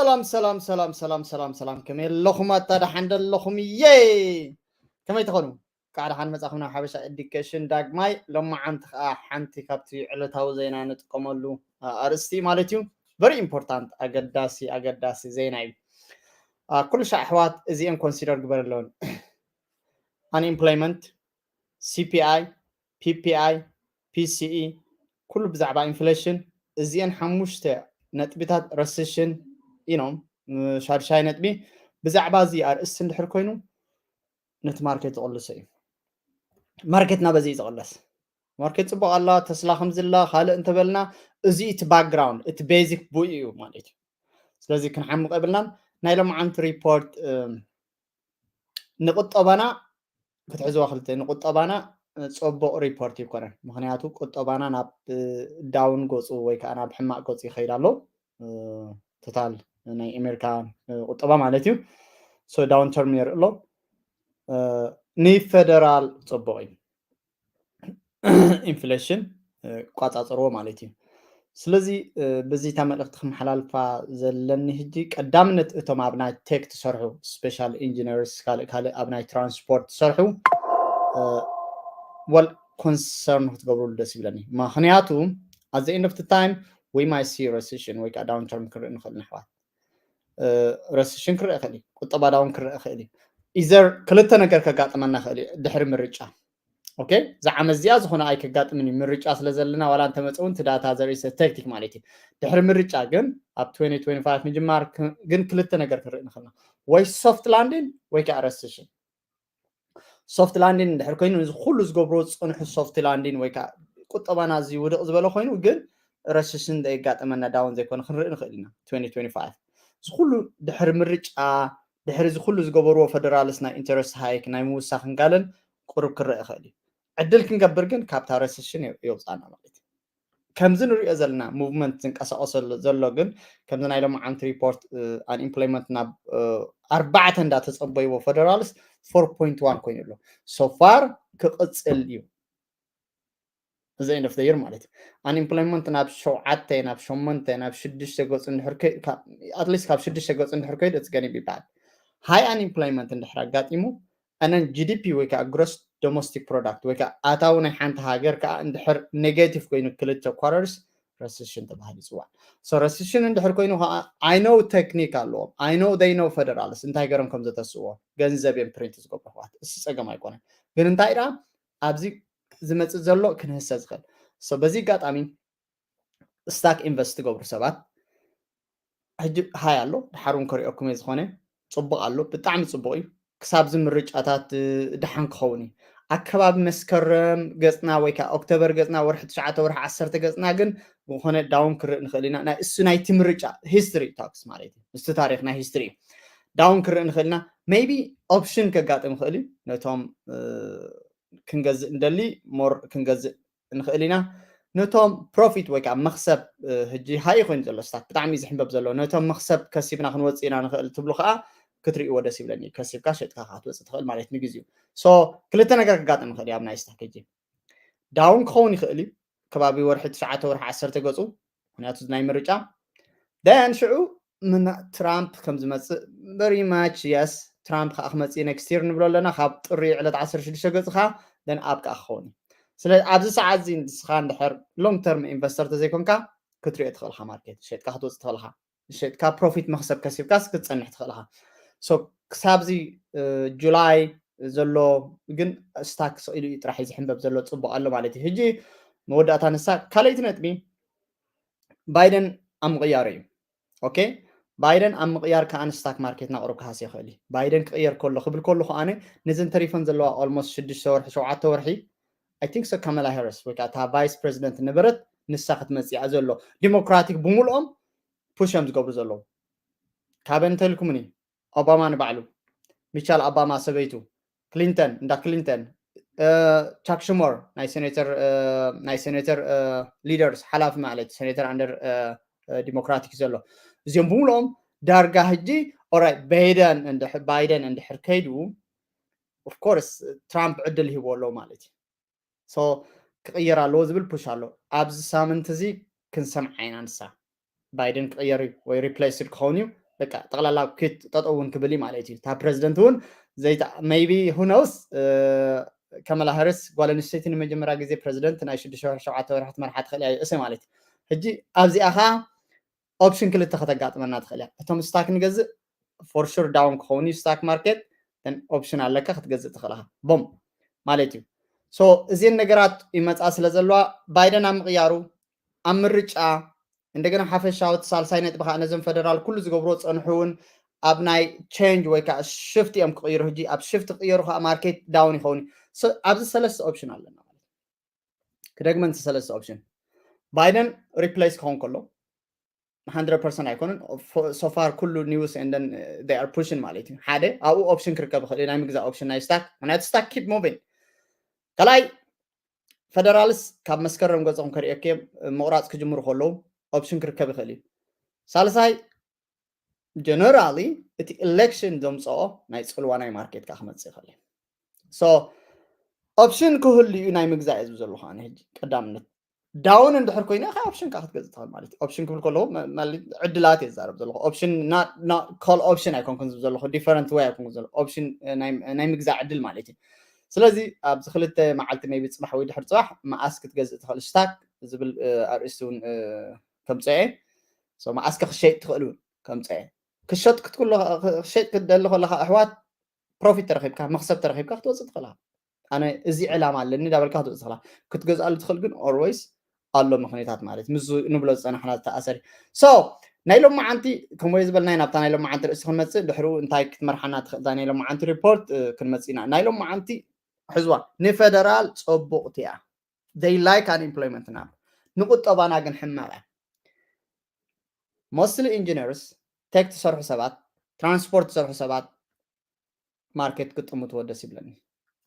ሰላም ሰላም ሰላም ሰላም ሰላም ሰላም፣ ከመይ ኣለኹም? ኣታ ደሓን ደለኹም? የ ከመይ ትኾኑ? ከዓ ደሓን መጻኹም ናብ ሓበሻ ኤዱኬሽን ዳግማይ። ሎማዓንቲ ከዓ ሓንቲ ካብቲ ዕለታዊ ዜና ንጥቀመሉ ኣርእስቲ ማለት እዩ። ቨሪ ኢምፖርታንት፣ ኣገዳሲ ኣገዳሲ ዜና እዩ። ኩሉ ሻዕ ኣሕዋት እዚአን ኮንሲደር ግበረለውን። ኣንኤምፕሎይመንት፣ ሲፒኣይ፣ ፒፒኣይ፣ ፒሲኢ፣ ኩሉ ብዛዕባ ኢንፍሌሽን፣ እዚአን ሓሙሽተ ነጥቢታት ረሲሽን ኢኖም፣ ሻድሻይ ነጥቢ ብዛዕባ እዚ ኣርእስቲ እንድሕር ኮይኑ ነቲ ማርኬት ዝቕልሶ እዩ። ማርኬትና በዚ እዩ ዝቕለስ። ማርኬት ፅቡቅ ኣላ፣ ተስላ ከምዝላ ካልእ እንተበልና፣ እዚ እቲ ባክግራውንድ፣ እቲ ቤዚክ ብኡ እዩ ማለት እዩ። ስለዚ ክንሓምቕ የብልናን። ናይ ሎማዓንቲ ሪፖርት ንቁጠባና ክትሕዝዋ ክልተ፣ ንቁጠባና ፅቡቅ ሪፖርት ይኮነን። ምክንያቱ ቁጠባና ናብ ዳውን ገፁ ወይ ከዓ ናብ ሕማቅ ገፁ ይኸይድ ኣሎ። ቶታል ናይ ኣሜሪካ ቁጠባ ማለት እዩ። ሶ ዳውን ተርም የርኢ ኣሎ። ንፌደራል ፅቡቅ እዩ። ኢንፍሌሽን ቋፃፅርዎ ማለት እዩ። ስለዚ በዚታ መልእክቲ ክመሓላልፋ ዘለኒ ሕጂ ቀዳምነት እቶም ኣብ ናይ ቴክ ትሰርሑ ስፔሻል ኢንጂነርስ፣ ካልእ ካልእ ኣብ ናይ ትራንስፖርት ትሰርሑ ወል ኮንሰርን ክትገብሩሉ ደስ ይብለኒ። ምክንያቱ at the end of the time we might see recession ወይ ከዓ ዳውን ተርም ክንርኢ ንኽእል ንሕዋት። ረሲሽን ክረአ ይኽእል እዩ፣ ቁጠባ ዳውን ክረአ ይኽእል እዩ። ኢዘር ክልተ ነገር ከጋጥመና ይኽእል እዩ ድሕሪ ምርጫ። ኦኬ፣ እዛ ዓመት እዚኣ ዝኾነ ኣይከጋጥምን እዩ፣ ምርጫ ስለ ዘለና ዋላ እንተመፀ እውን እቲ ዳታ ዘርኢ ስታቲስቲክ ማለት እዩ። ድሕሪ ምርጫ ግን ኣብ ትዌንቲ ትዌንቲ ፋይቭ ምጅማር ግን ክልተ ነገር ክንርኢ ንኽእል ኢና፣ ወይ ሶፍት ላንዲን ወይ ከዓ ረሲሽን። ሶፍት ላንዲን እንድሕር ኮይኑ እዚ ኩሉ ዝገብርዎ ዝፀንሑ ሶፍት ላንዲን ወይ ከዓ ቁጠባና እዚ ውድቕ ዝበለ ኮይኑ ግን ረሲሽን ዘየጋጠመና ዳውን ዘይኮነ ክንርኢ ንኽእል ኢና። ትዌንቲ ትዌንቲ ፋይቭ እዚ ኩሉ ድሕሪ ምርጫ ድሕሪ እዚ ኩሉ ዝገበርዎ ፌደራልስ ናይ ኢንተረስት ሃይክ ናይ ምውሳኽ ንጋለን ቁሩብ ክረአ ይኽእል እዩ። ዕድል ክንገብር ግን ካብታ ረሲሽን የውፃና ማለት እዩ። ከምዚ ንሪኦ ዘለና ሙቭመንት ዝንቀሳቀሶ ዘሎ ግን ከምዚ ናይ ሎማዓንቲ ሪፖርት ኣንኤምፕሎይመንት ናብ ኣርባዕተ እንዳተፀበይዎ ፌደራልስ ፎር ፖይንት ዋን ኮይኑ ኣሎ። ሶፋር ክቕፅል እዩ እዚ ኤንድ ኦፍ የር ማለት እዩ። ኣንኤምፕሎይመንት ናብ ሸውዓተ ናብ ሸሞንተ ናብ ሽዱሽተ ገፁ እንድሕር ኣትሊስት ካብ ሽዱሽተ ገፁ እንድሕር ከይዱ እትገኒ ይበሃል። ሃይ ኣንኤምፕሎይመንት እንድሕር ኣጋጢሙ ኣነን ጂዲፒ ወይ ከዓ ግሮስ ዶሜስቲክ ፕሮዳክት ወይ ከዓ ኣታዊ ናይ ሓንቲ ሃገር ከዓ እንድሕር ኔጌቲቭ ኮይኑ ክልተ ኳርተርስ ረሲሽን ተባሂሉ ይፅዋዕ። ሶ ረሲሽን እንድሕር ኮይኑ ከዓ I know ቴክኒክ ኣለዎም፣ I know they know ፌደራልስ እንታይ ገሮም ከም ዘተስዎ ገንዘብ እዮም ፕሪንት ዝገብሩ ኣሕዋት፣ እሱ ፀገም ኣይኮነን። ግን እንታይ ደኣ ኣብዚ ዝመፅእ ዘሎ ክንህሰ ዝኽእል። ሶ በዚ ኣጋጣሚ ስታክ ኢንቨስት ትገብሩ ሰባት ሕጂ ሃይ ኣሎ፣ ድሓር እውን ከሪኦኩም እየ። ዝኾነ ፅቡቅ ኣሎ፣ ብጣዕሚ ፅቡቅ እዩ። ክሳብ እዚ ምርጫታት ደሓን ክኸውን እዩ። ኣከባቢ መስከረም ገፅና ወይ ከዓ ኦክቶበር ገፅና ወርሒ ትሽዓተ ወርሒ ዓሰርተ ገፅና ግን ዝኾነ ዳውን ክርኢ ንኽእል ኢና። ናይ እሱ ናይቲ ምርጫ ሂስትሪ ታክስ ማለት እዩ። ምስቲ ታሪክ ናይ ሂስትሪ ዳውን ክርኢ ንኽእል ኢና። ሜይቢ ኦፕሽን ከጋጥም ይኽእል እዩ ነቶም ክንገዝእ እንደሊ ሞር ክንገዝእ ንኽእል ኢና። ነቶም ፕሮፊት ወይ ከዓ መኽሰብ ሕጂ ሃይ ኮይኑ ዘሎ ስታክ ብጣዕሚ እዩ ዝሕንበብ ዘሎ። ነቶም መኽሰብ ከሲብና ክንወፅእ ኢና ንኽእል ትብሉ ከዓ ክትርእይዎ ደስ ይብለኒ። ከሲብካ ሸጥካ ከዓ ክትወፅእ ትኽእል ማለት ንግዜኡ። ሶ ክልተ ነገር ክጋጥም ይኽእል እዩ ኣብ ናይ ስታክ ሕጂ ዳውን ክኸውን ይኽእል እዩ ከባቢ ወርሒ ትሽዓተ ወርሒ ዓሰርተ ገፁ ምክንያቱ ናይ ምርጫ ደን ሽዑ ምና ትራምፕ ከም ዝመፅእ ቨሪ ማች የስ ትራምፕ ከዓ ክመፅእ ኔክስት ይር ንብሎ ኣለና። ካብ ጥሪ ዕለት ዓሰርተ ሽዱሽተ ገፅ ከዓ ደን ኣብ ከዓ ክኸውን እዩ። ስለዚ ኣብዚ ሰዓት እዚ ንስኻ እንድሕር ሎንግ ተርም ኢንቨስተር ተዘይኮንካ ክትሪኦ ትኽእልካ ማርኬት ሸጥካ ክትወፅእ ትኽእልካ ሸጥካ ፕሮፊት መክሰብ ከሲብካስ ክትፀንሕ ትኽእልካ። ሶ ክሳብዚ ጁላይ ዘሎ ግን ስታክ ስኢሉ እዩ ጥራሕ እዩ ዝሕንበብ ዘሎ ፅቡቅ ኣሎ ማለት እዩ። ሕጂ መወዳእታ ንሳ ካልኣይቲ ነጥቢ ባይደን ኣብ ምቕያሩ እዩ። ኦኬ ባይደን ኣብ ምቕያር ከዓ ንስታክ ማርኬትና ቅሩብ ክሃስ ይኽእል እዩ። ባይደን ክቕየር ከሎ ክብል ከሎ ከኣነ ነዘን ተሪፈን ዘለዋ ኦልሞስት ሽዱሽተ ወርሒ ሸውዓተ ወርሒ I think so ካማላ ሃሪስ ወይ ከዓ እታ ቫይስ ፕሬዚደንት ነበረት ንሳ ክትመፅእ እያ ዘሎ። ዲሞክራቲክ ብምልኦም ፑሽ እዮም ዝገብሩ ዘለዉ። ካበ እንተልኩምኒ ኦባማ ንባዕሉ፣ ሚቻል ኦባማ ሰበይቱ፣ ክሊንተን እንዳ ክሊንተን፣ ቻክ ሽሞር ናይ ሴኔተር ናይ ሴኔተር ሊደርስ ሓላፊ ማለት ሴኔተር ኣንደር ዲሞክራቲክ ዘሎ እዚኦም ብምልኦም ዳርጋ ሕጂ ኦራይ ባይደን ባይደን እንድሕር ከይዱ ኦፍኮርስ ትራምፕ ዕድል ሂቦ ኣሎ ማለት እዩ። ሶ ክቕየር ኣለዎ ዝብል ፑሽ ኣሎ። ኣብዚ ሳምንት እዚ ክንሰምዓ ኢና ንሳ ባይደን ክቕየር እዩ ወይ ሪፕሌስድ ክኸውን እዩ በቃ ጠቕላላ ኩት ጠጠው እውን ክብል እዩ ማለት እዩ። እታ ፕረዚደንት እውን ዘይታ maybe who knows፣ ከመላ ሃሪስ ጓል ኣንስተይቲ ንመጀመርያ ግዜ ፕረዚደንት ናይ ሽዱሽተ ወርሒ ሸውዓተ ወርሒ ክትመርሓ ትኽእል እያ USA ማለት እዩ። ሕጂ ኣብዚኣ ኸዓ ኦፕሽን ክልተ ከተጋጥመና ትኽእል እያ። እቶም ስታክ ንገዝእ for sure down ክኸውን እዩ ስታክ ማርኬት፣ ኦፕሽን ኣለካ ክትገዝእ ትኽእል ኢኻ። ቦም ማለት እዩ። So እዚን ነገራት ይመፃ ስለ ዘለዋ ባይደን ኣብ ምቕያሩ ኣብ ምርጫ እንደገና ሓፈሻዊ እቲ ሳልሳይ ነጥቢ ከዓ ነዞም ፈደራል ኩሉ ዝገብርዎ ፀንሑ እውን ኣብ ናይ ቼንጅ ወይ ከዓ ሽፍት እዮም ክቕይሩ። ሕጂ ኣብ ሽፍት ክቕየሩ ከዓ ማርኬት ዳውን ይኸውን እዩ። So ኣብዚ ሰለስተ ኦፕሽን ኣለና ማለት እዩ። ክደግመን እቲ ሰለስተ ኦፕሽን ባይደን ሪፕሌስ ክኸውን ከሎ hundred percent ኣይኮነን። So far ኩሉ news and then they are pushing ማለት እዩ። ሓደ ኣብኡ ኦፕሽን ክርከብ ይኽእል እዩ፣ ናይ ምግዛእ ኦፕሽን ናይ ስታክ፣ ምክንያቱ ስታክ keep moving። ካልኣይ ፈደራልስ ካብ መስከረም ገፅኹም ከርእየኩም ምቑራፅ ክጅምሩ ከለዉ ኦፕሽን ክርከብ ይኽእል እዩ። ሳልሳይ ጀነራሊ እቲ ኤሌክሽን ዘምፅኦ ናይ ፅልዋ ናይ ማርኬት ከዓ ክመፅእ ይኽእል እዩ። So ኦፕሽን ክህሉ እዩ ናይ ምግዛእ እየ ዝብል ዘለኹ ኣነ። ሕጂ ቀዳምነት ዳውን እንድሕር ኮይነ ከዓ ኦፕሽን ከዓ ክትገዝእ ትኽእል ማለት እዩ። ኦፕሽን ክብል ከለኹ መ- ማለት ዕድላት እየ ዝዛረብ ዘለኹ። ኦፕሽን ኮል ኦፕሽን ኣይኮንኩን ዝብል ዘለኹ፣ ዲፈረንት ወይ ኣይኮንኩን ዘለኹ። ኦፕሽን ናይ ናይ ምግዛእ ዕድል ማለት እዩ። ስለዚ ኣብዚ ክልተ መዓልቲ maybe ፅባሕ ወይ ድሕሪ ፅባሕ መኣስ ክትገዝእ ትኽእል ስታክ ዝብል ኣርእስቲ እውን ከምፀአ። So መኣስ ክሸይጥ ትኽእል እውን ከምፀአ። ክሸጥ ክትክሎ ክሸጥ ክትደሊ ከለካ ኣሕዋት ፕሮፊት ተረኺብካ መክሰብ ተረኺብካ ክትወፅእ ትኽእል ኢኻ። ኣነ እዚ ዕላማ ኣለኒ እንዳበልካ ክትወፅእ ትኽእል ኢኻ። ክትገዝኣሉ ትኽእል ግን ኦልዌይስ ኣሎ ምኽንያታት ማለት ምስ ንብሎ ዝፀናሕና ዝተኣሰር። So ናይ ሎማዓንቲ ከምኡ ዝበልናይ ናብታ ናይ ሎማዓንቲ ርእሲ ክንመፅእ ድሕሩ እንታይ ክትመርሓና ትኽእል እዛ ናይ ሎማዓንቲ ሪፖርት ክንመፅእ ኢና። ናይ ሎማዓንቲ ሕዝዋ ንፈደራል ፅቡቕቲ እያ። They like unemployment number፣ ንቁጠባና ግን ሕማቕ እያ። Mostly ኢንጂነርስ፣ ቴክ ትሰርሑ ሰባት፣ ትራንስፖርት ትሰርሑ ሰባት ማርኬት ክጥምትዎ ደስ ይብለኒ።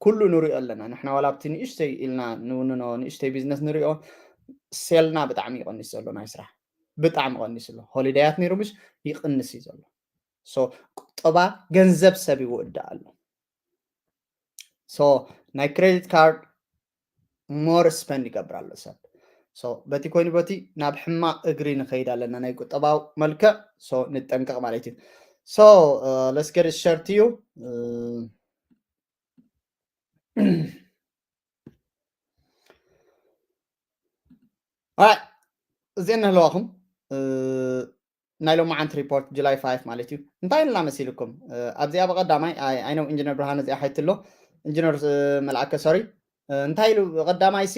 ኩሉ ንሪኦ ኣለና ንሕና፣ ዋላ ኣብቲ ንእሽተይ ኢልና ንውንኖ ንእሽተይ ቢዝነስ ንሪኦ፣ ሴልና ብጣዕሚ ይቐንስ ዘሎ፣ ናይ ስራሕ ብጣዕሚ ቀኒሱ ኣሎ። ሆሊዳያት ነይሩ ምሽ ይቕንስ እዩ ዘሎ። So ቁጠባ ገንዘብ ሰብ ይውዳእ ኣሎ። So ናይ ክሬዲት ካርድ ሞር ስፐንድ ይገብር ኣሎ ሰብ። So በቲ ኮይኑ በቲ ናብ ሕማቕ እግሪ ንኸይድ ኣለና ናይ ቁጠባዊ መልክዕ። So ንጠንቀቕ ማለት እዩ። So let's get it share to you። እዚአን ኣለዋኹም ናይ ሎማዓንቲ ሪፖርት ጁላይ ፋይቭ ማለት እዩ። እንታይ ኢልና መሲልኩም ኣብዚኣ ብቐዳማይ? ኣይ ነው ኢንጂነር ብርሃነ እዚኣ ሓይትሎ ኢንጂነር መልኣከ ሶሪ እንታይ ኢሉ ብቐዳማይ ሲ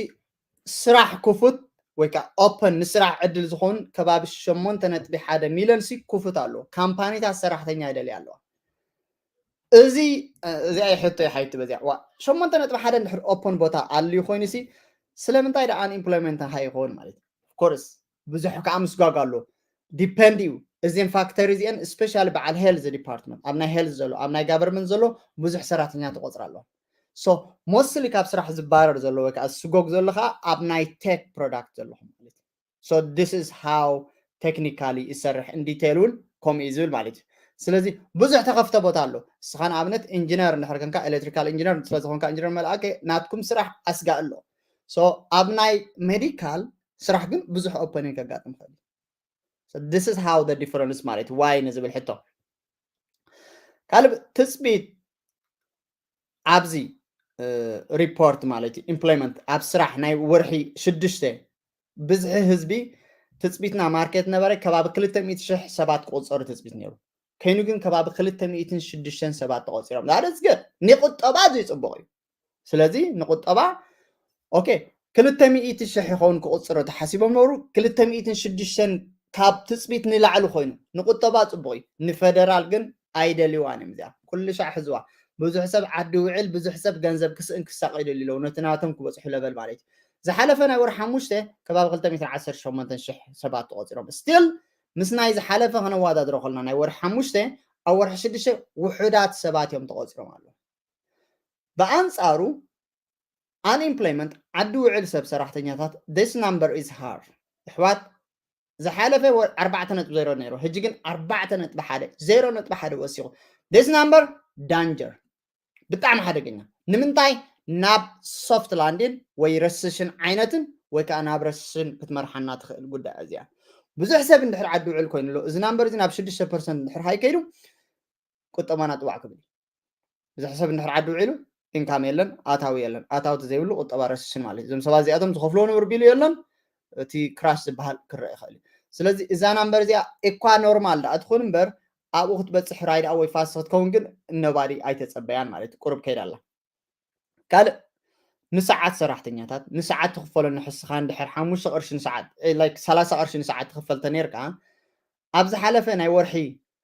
ስራሕ ክፉት ወይ ከዓ ኦፐን ንስራሕ ዕድል ዝኾኑ ከባቢ ሸሞንተ ነጥቢ ሓደ ሚሊዮን ሲ ክፉት ኣሎ። ካምፓኒታት ሰራሕተኛ ይደልያ ኣለዋ። እዚ እዚኣ ይሕቶ ይሓይቱ በዚኣ ዋ ሸሞንተ ነጥቢ ሓደ እንድሕር ኦፐን ቦታ ኣልዩ ኮይኑ ሲ ስለምንታይ ደኣ ኣንኢምፕሎይመንት ሃይ ይኸውን ማለት እዩ። ኦፍኮርስ ብዙሕ ከዓ ምስጓግ ኣሎ። ዲፐንድ እዩ። እዚን ፋክተር እዚአን ስፔሻሊ በዓል ሄልዝ ዲፓርትመንት ኣብ ናይ ሄልዝ ዘሎ ኣብ ናይ ጋቨርመንት ዘሎ ብዙሕ ሰራሕተኛ ትቆፅር ኣለዋ። So ሞስትሊ ካብ ስራሕ ዝባረር ዘሎ ወይ ከዓ ዝስጎግ ዘሎ ከዓ ኣብ ናይ ቴክ ፕሮዳክት ዘለኹም ማለት እዩ። So this is how technically ይሰርሕ in detail እውን ከምኡ እዩ ዝብል ማለት እዩ። ስለዚ ብዙሕ ተኸፍተ ቦታ ኣሎ። እስኻ ንኣብነት ኢንጂነር እንድሕር ኮንካ ኤሌክትሪካል ኢንጂነር ስለዝኾንካ ኢንጂነር መልኣከ ናትኩም ስራሕ ኣስጋእ ኣሎ። So ኣብ ናይ ሜዲካል ስራሕ ግን ብዙሕ ኦፐኒንግ ከጋጥም ይኽእል። So this is how the difference ማለት ዋይ ንዝብል ሕቶ ካልእ ትፅቢት ኣብዚ ሪፖርት ማለት እዩ ኢምፕሎይመንት ኣብ ስራሕ ናይ ወርሒ ሽዱሽተ ብዝሒ ህዝቢ ትፅቢትና ማርኬት ነበረ ከባቢ ክልተ ሚእቲ ሽሕ ሰባት ክቁፀሩ ትፅቢት ነይሩ። ከይኑ ግን ከባቢ ክልተ ሚእትን ሽዱሽተን ሰባት ተቆፂሮም። ዛደዝገ ንቁጠባ እዚ ፅቡቅ እዩ። ስለዚ ንቁጠባ ኦኬ ክልተ ሚእቲ ሽሕ ይኸውን ክቁፅሩ ተሓሲቦም ነበሩ። ክልተ ሚእትን ሽዱሽተን ካብ ትፅቢት ንላዕሊ ኮይኑ ንቁጠባ ፅቡቅ እዩ። ንፈደራል ግን ኣይደልዋን እዮም። እዚኣ ኩሉ ሻዕ ሕዝዋ ብዙሕ ሰብ ዓዲ ውዕል ብዙሕ ሰብ ገንዘብ ክስእን ክሳቀ ይደልዩ ኣለዉ። ነቲ ናቶም ክበፅሑ ለበል ማለት እዩ። ዝሓለፈ ናይ ወርሒ ሓሙሽተ ከባቢ ክልተ ሚእትን ዓሰርተ ሸሞንተ ሽሕ ሰባት ተቆፂሮም። ስቲል ምስ ናይ ዝሓለፈ ከነወዳድሮ ከለና ናይ ወርሒ ሓሙሽተ ኣብ ወርሒ ሽዱሽተ ውሑዳት ሰባት እዮም ተቆፂሮም ኣለዉ። ብኣንፃሩ ኣንኢምፕሎይመንት ዓዲ ውዕል ሰብ ሰራሕተኛታት this number is hard። ኣሕዋት ዝሓለፈ ኣርባዕተ ነጥቢ ዜሮ ነይሩ ሕጂ ግን ኣርባዕተ ነጥቢ ሓደ ዜሮ ነጥቢ ሓደ ወሲኹ። This number danger ብጣዕሚ ሓደገኛ። ንምንታይ ናብ ሶፍት ላንዲን ወይ ረስሽን ዓይነትን ወይ ከዓ ናብ ረስሽን ክትመርሓና ትኽእል ጉዳይ እዚኣ። ብዙሕ ሰብ እንድሕር ዓዲ ውዕል ኮይኑ ኣሎ፣ እዚ ናምበር እዚ ናብ ሽዱሽተ ፐርሰንት እንድሕር ሃይከይዱ ቁጠባና ጥዋዕ ክብል። ብዙሕ ሰብ እንድሕር ዓዲ ውዒሉ ኢንካም የለን፣ ኣታዊ የለን። ኣታዊ ተዘይብሉ ቁጠባ ረስሽን ማለት እዩ። እዞም ሰባት እዚኣቶም ዝኸፍልዎ ንብር ቢሉ የለን፣ እቲ ክራሽ ዝበሃል ክረአ ይኽእል እዩ። ስለዚ እዛ ናምበር እዚኣ እኳ ኖርማል ደኣ ትኹን እምበር ኣብኡ ክትበፅሕ ራይድኣ ወይ ፋስት ክትከውን ግን እነባዲ ኣይተፀበያን ማለት እዩ። ቁሩብ ከይዳ ኣላ። ካልእ ንሰዓት ሰራሕተኛታት ንሰዓት ትኽፈሎ ንሕስኻ እንድሕር ሓሙሽተ ቅርሺ ንሰዓት ላይክ ሰላሳ ቅርሺ ንሰዓት ትኽፈል ተነይርካ ኣብ ዝሓለፈ ናይ ወርሒ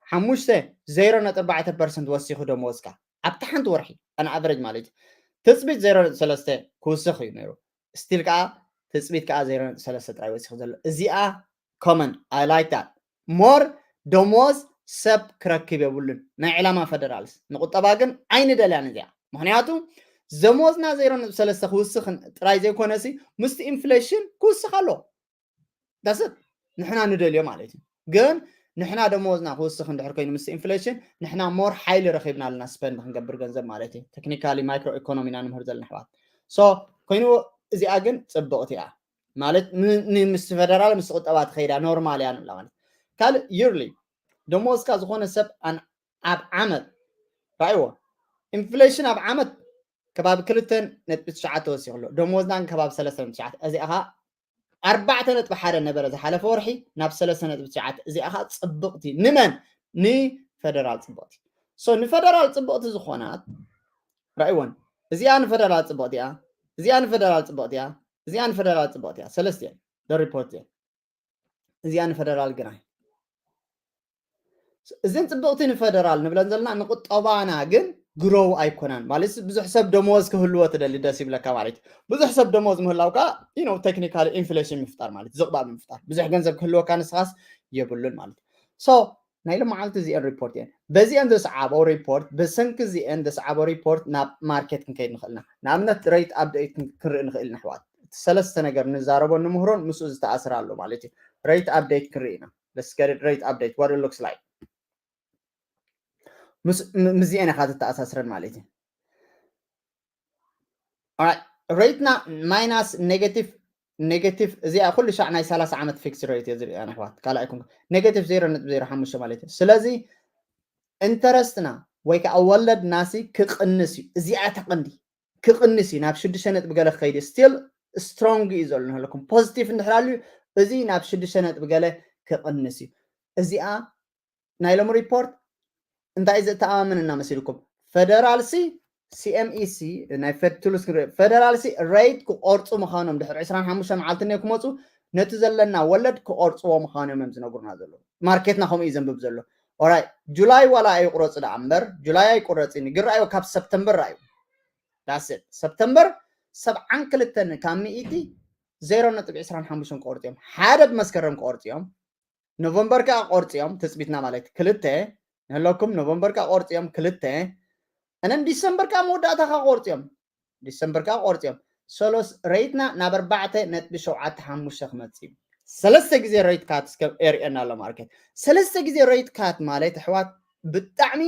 ሓሙሽተ ዜሮ ነጥቢ ኣርባዕተ ፐርሰንት ወሲኹ ደመወዝካ ኣብቲ ሓንቲ ወርሒ ኣን ኣቨሬጅ ማለት እዩ። ትፅቢት ዜሮ ነጥቢ ሰለስተ ክውስኽ እዩ ነይሩ። ስቲል ከዓ ትፅቢት ከዓ ዜሮ ነጥቢ ሰለስተ ጥራይ ወሲኹ ዘሎ። እዚኣ ኮመን ኣይ ላይክ ዳት ሞር ደሞዝ ሰብ ክረክብ የብሉን። ናይ ዕላማ ፈደራልስ ንቁጠባ ግን ኣይንደልያን እዚኣ። ምክንያቱ ደሞዝና ዜሮ ነጥቢ ሰለስተ ክውስኽ ጥራይ ዘይኮነሲ ምስቲ ኢንፍሌሽን ክውስኽ ኣሎ። ዳስት ንሕና ንደልዮ ማለት እዩ። ግን ንሕና ደሞዝና ክውስኽ እንድሕር ኮይኑ ምስ ኢንፍሌሽን ንሕና ሞር ሓይሊ ረኺብና ኣለና ስፐንድ ክንገብር ገንዘብ ማለት እዩ። ቴክኒካሊ ማይክሮ ኢኮኖሚና ንምህር ዘለና ኣሕዋት። ሶ ኮይኑ እዚኣ ግን ፅብቕቲ እያ ማለት ን- ን- ምስ ፈደራል ምስ ቁጠባ ትኸይዳ ኖርማል እያ ንብላ ማለት። ካልእ ይርሊ ደሞዝካ ዝኾነ ሰብ ኣን- ኣብ ዓመት ራእይዎ ኢንፍሌሽን ኣብ ዓመት ከባቢ ክልተ ነጥቢ ትሽዓተ ወሲኹ ኣሎ። ደሞዝና ግን ከባቢ ሰለስተ ነጥቢ ትሽዓተ፣ እዚኣ ኸዓ ኣርባዕተ ነጥቢ ሓደ ነበረ ዝሓለፈ ወርሒ ናብ ሰለስተ ነጥቢ ትሽዓተ። እዚኣ ኸዓ ፅብቕቲ ንመን ንፈደራል ፅብቕቲ። ሶ ንፈደራል ፅብቕቲ ዝኾናት ራእይወን እዚኣ ንፈደራል ፅብቕቲ እያ፣ እዚኣ ንፈደራል ፅብቕቲ እያ፣ እዚኣ ንፈደራል ፅብቕቲ እያ። ሰለስተ እየን ሪፖርት እየን። እዚኣ ንፈደራል ግናይ እዘን ፅብቕቲ ንፈደራል ንብለን ዘለና ንቁጠባና ግን ግሮው ኣይኮናን ማለት ብዙሕ ሰብ ደመወዝ ክህልዎ ትደሊ ደስ ይብለካ ማለት እዩ። ብዙሕ ሰብ ደመወዝ ምህላው ከዓ ቴክኒካሊ ኢንፍሌሽን ምፍጣር ማለት ዝቕባብ ምፍጣር ብዙሕ ገንዘብ ክህልወካ ንስኻስ የብሉን ማለት እዩ። ሶ ናይ ሎማዓልቲ እዚአን ሪፖርት እየን። በዚአን ዘስዓበው ሪፖርት ብሰንኪ እዚአን ዘስዓበው ሪፖርት ናብ ማርኬት ክንከይድ ንኽእልና ንኣብነት ሬት ኣፕዴት ክንርኢ ንኽእል ንሕዋት ሰለስተ ነገር ንዛረቦ ንምህሮን ምስኡ ዝተኣስር ኣሎ ማለት እዩ። ሬት ኣፕዴት ክንርኢ ኢና። Let's get it rate update what it looks like ምስዚአን ኢኻ ትተኣሳስረን ማለት እዩ። ሬትና ማይናስ ኔጋቲቭ ኔጋቲቭ እዚኣ ኩሉ ሻዕ ናይ ሰላሳ ዓመት ፊክስ ሬት እየ ዝሪኦ ኣሕዋት ካልኣይ ኩን ኔጋቲቭ ዜሮ ነጥቢ ዜሮ ሓሙሽተ ማለት እዩ። ስለዚ ኢንተረስትና ወይ ከዓ ወለድናሲ ክቕንስ እዩ። እዚኣ ተቐንዲ ክቕንስ እዩ ናብ ሽዱሽተ ነጥቢ ገለ ክኸይድ እዩ። ስቲል ስትሮንግ እዩ ዘሎ ንህለኩም ፖዚቲቭ እንድሕር ኣልዩ እዚ ናብ ሽዱሽተ ነጥቢ ገለ ክቕንስ እዩ። እዚኣ ናይ ሎሚ ሪፖርት እንታይ ዘተኣማምንና መሲልኩም? ፈደራልሲ ሲኤምኢሲ ናይ ፈድ ቱልስ ክንርኢ ፈደራልሲ ሬት ክቆርፁ ምዃኖም ድሕሪ ዕስራን ሓሙሽተ መዓልቲ ነ ክመፁ ነቲ ዘለና ወለድ ክቆርፅዎ ምዃኖም እዮም ዝነግሩና ዘለዉ። ማርኬትና ከምኡ እዩ ዘንብብ ዘሎ። ኦራይ ጁላይ ዋላ ኣይቁረፁ ደኣ እምበር ጁላይ ኣይቁረፅን ግን ረኣዩ ካብ ሰፕተምበር ረኣዩ ዳስት ሰፕተምበር ሰብዓን ክልተን ካብ ሚእቲ ዜሮ ነጥቢ ዕስራን ሓሙሽተን ክቆርፁ እዮም። ሓደ ብመስከረም ክቆርፁ እዮም። ኖቨምበር ከዓ ቆርፂ እዮም ትፅቢትና ማለት ክልተ ንህለኩም ኖቨምበር ከዓ ቆርፂ እዮም ክልተ እነን ዲሰምበር ከዓ መወዳእታ ከዓ ቆርፂ እዮም ዲሰምበር ከዓ ቆርፂ እዮም ሰሎስ ሬትና ናብ ኣርባዕተ ነጥቢ ሸውዓተ ሓሙሽተ ክመፅ እዩ። ሰለስተ ግዜ ሬት ካት እስከ ኤሪኤና ኣሎ ማርኬት ሰለስተ ግዜ ሬት ካት ማለት ኣሕዋት ብጣዕሚ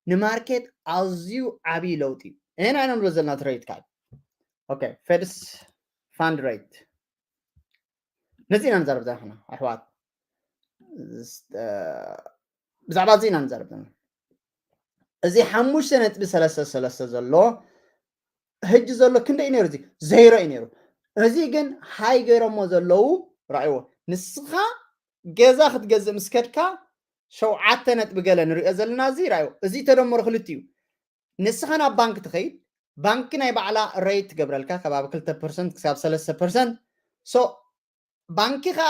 ንማርኬት ኣዝዩ ዓብዪ ለውጢ እዩ። ይህን ኣይነምሎ ዘለና ሬት ካት ፌድስ ፋንድ ሬት ነዚ ኢና ንዛረብ ዘለና ኣሕዋት ብዛዕባ እዚ ኢና ንዛረብ ዘለና። እዚ ሓሙሽተ ነጥቢ ሰለስተ ሰለስተ ዘሎ ህጂ ዘሎ ክንደይ ነይሩ? እዚ ዘይሮ እዩ ነይሩ። እዚ ግን ሃይ ገይሮሞ ዘለዉ ረኣይዎ። ንስኻ ገዛ ክትገዝእ ምስ ከድካ ሸውዓተ ነጥቢ ገለ ንሪኦ ዘለና እዚ ረኣይዎ። እዚ ተደምሮ ክልቲኡ ንስኻ ናብ ባንክ ትኸይድ ባንክ ናይ ባዕላ ሬት ትገብረልካ ከባቢ ክልተ ፐርሰንት ክሳብ ሰለስተ ፐርሰንት ሶ ባንኪ ከዓ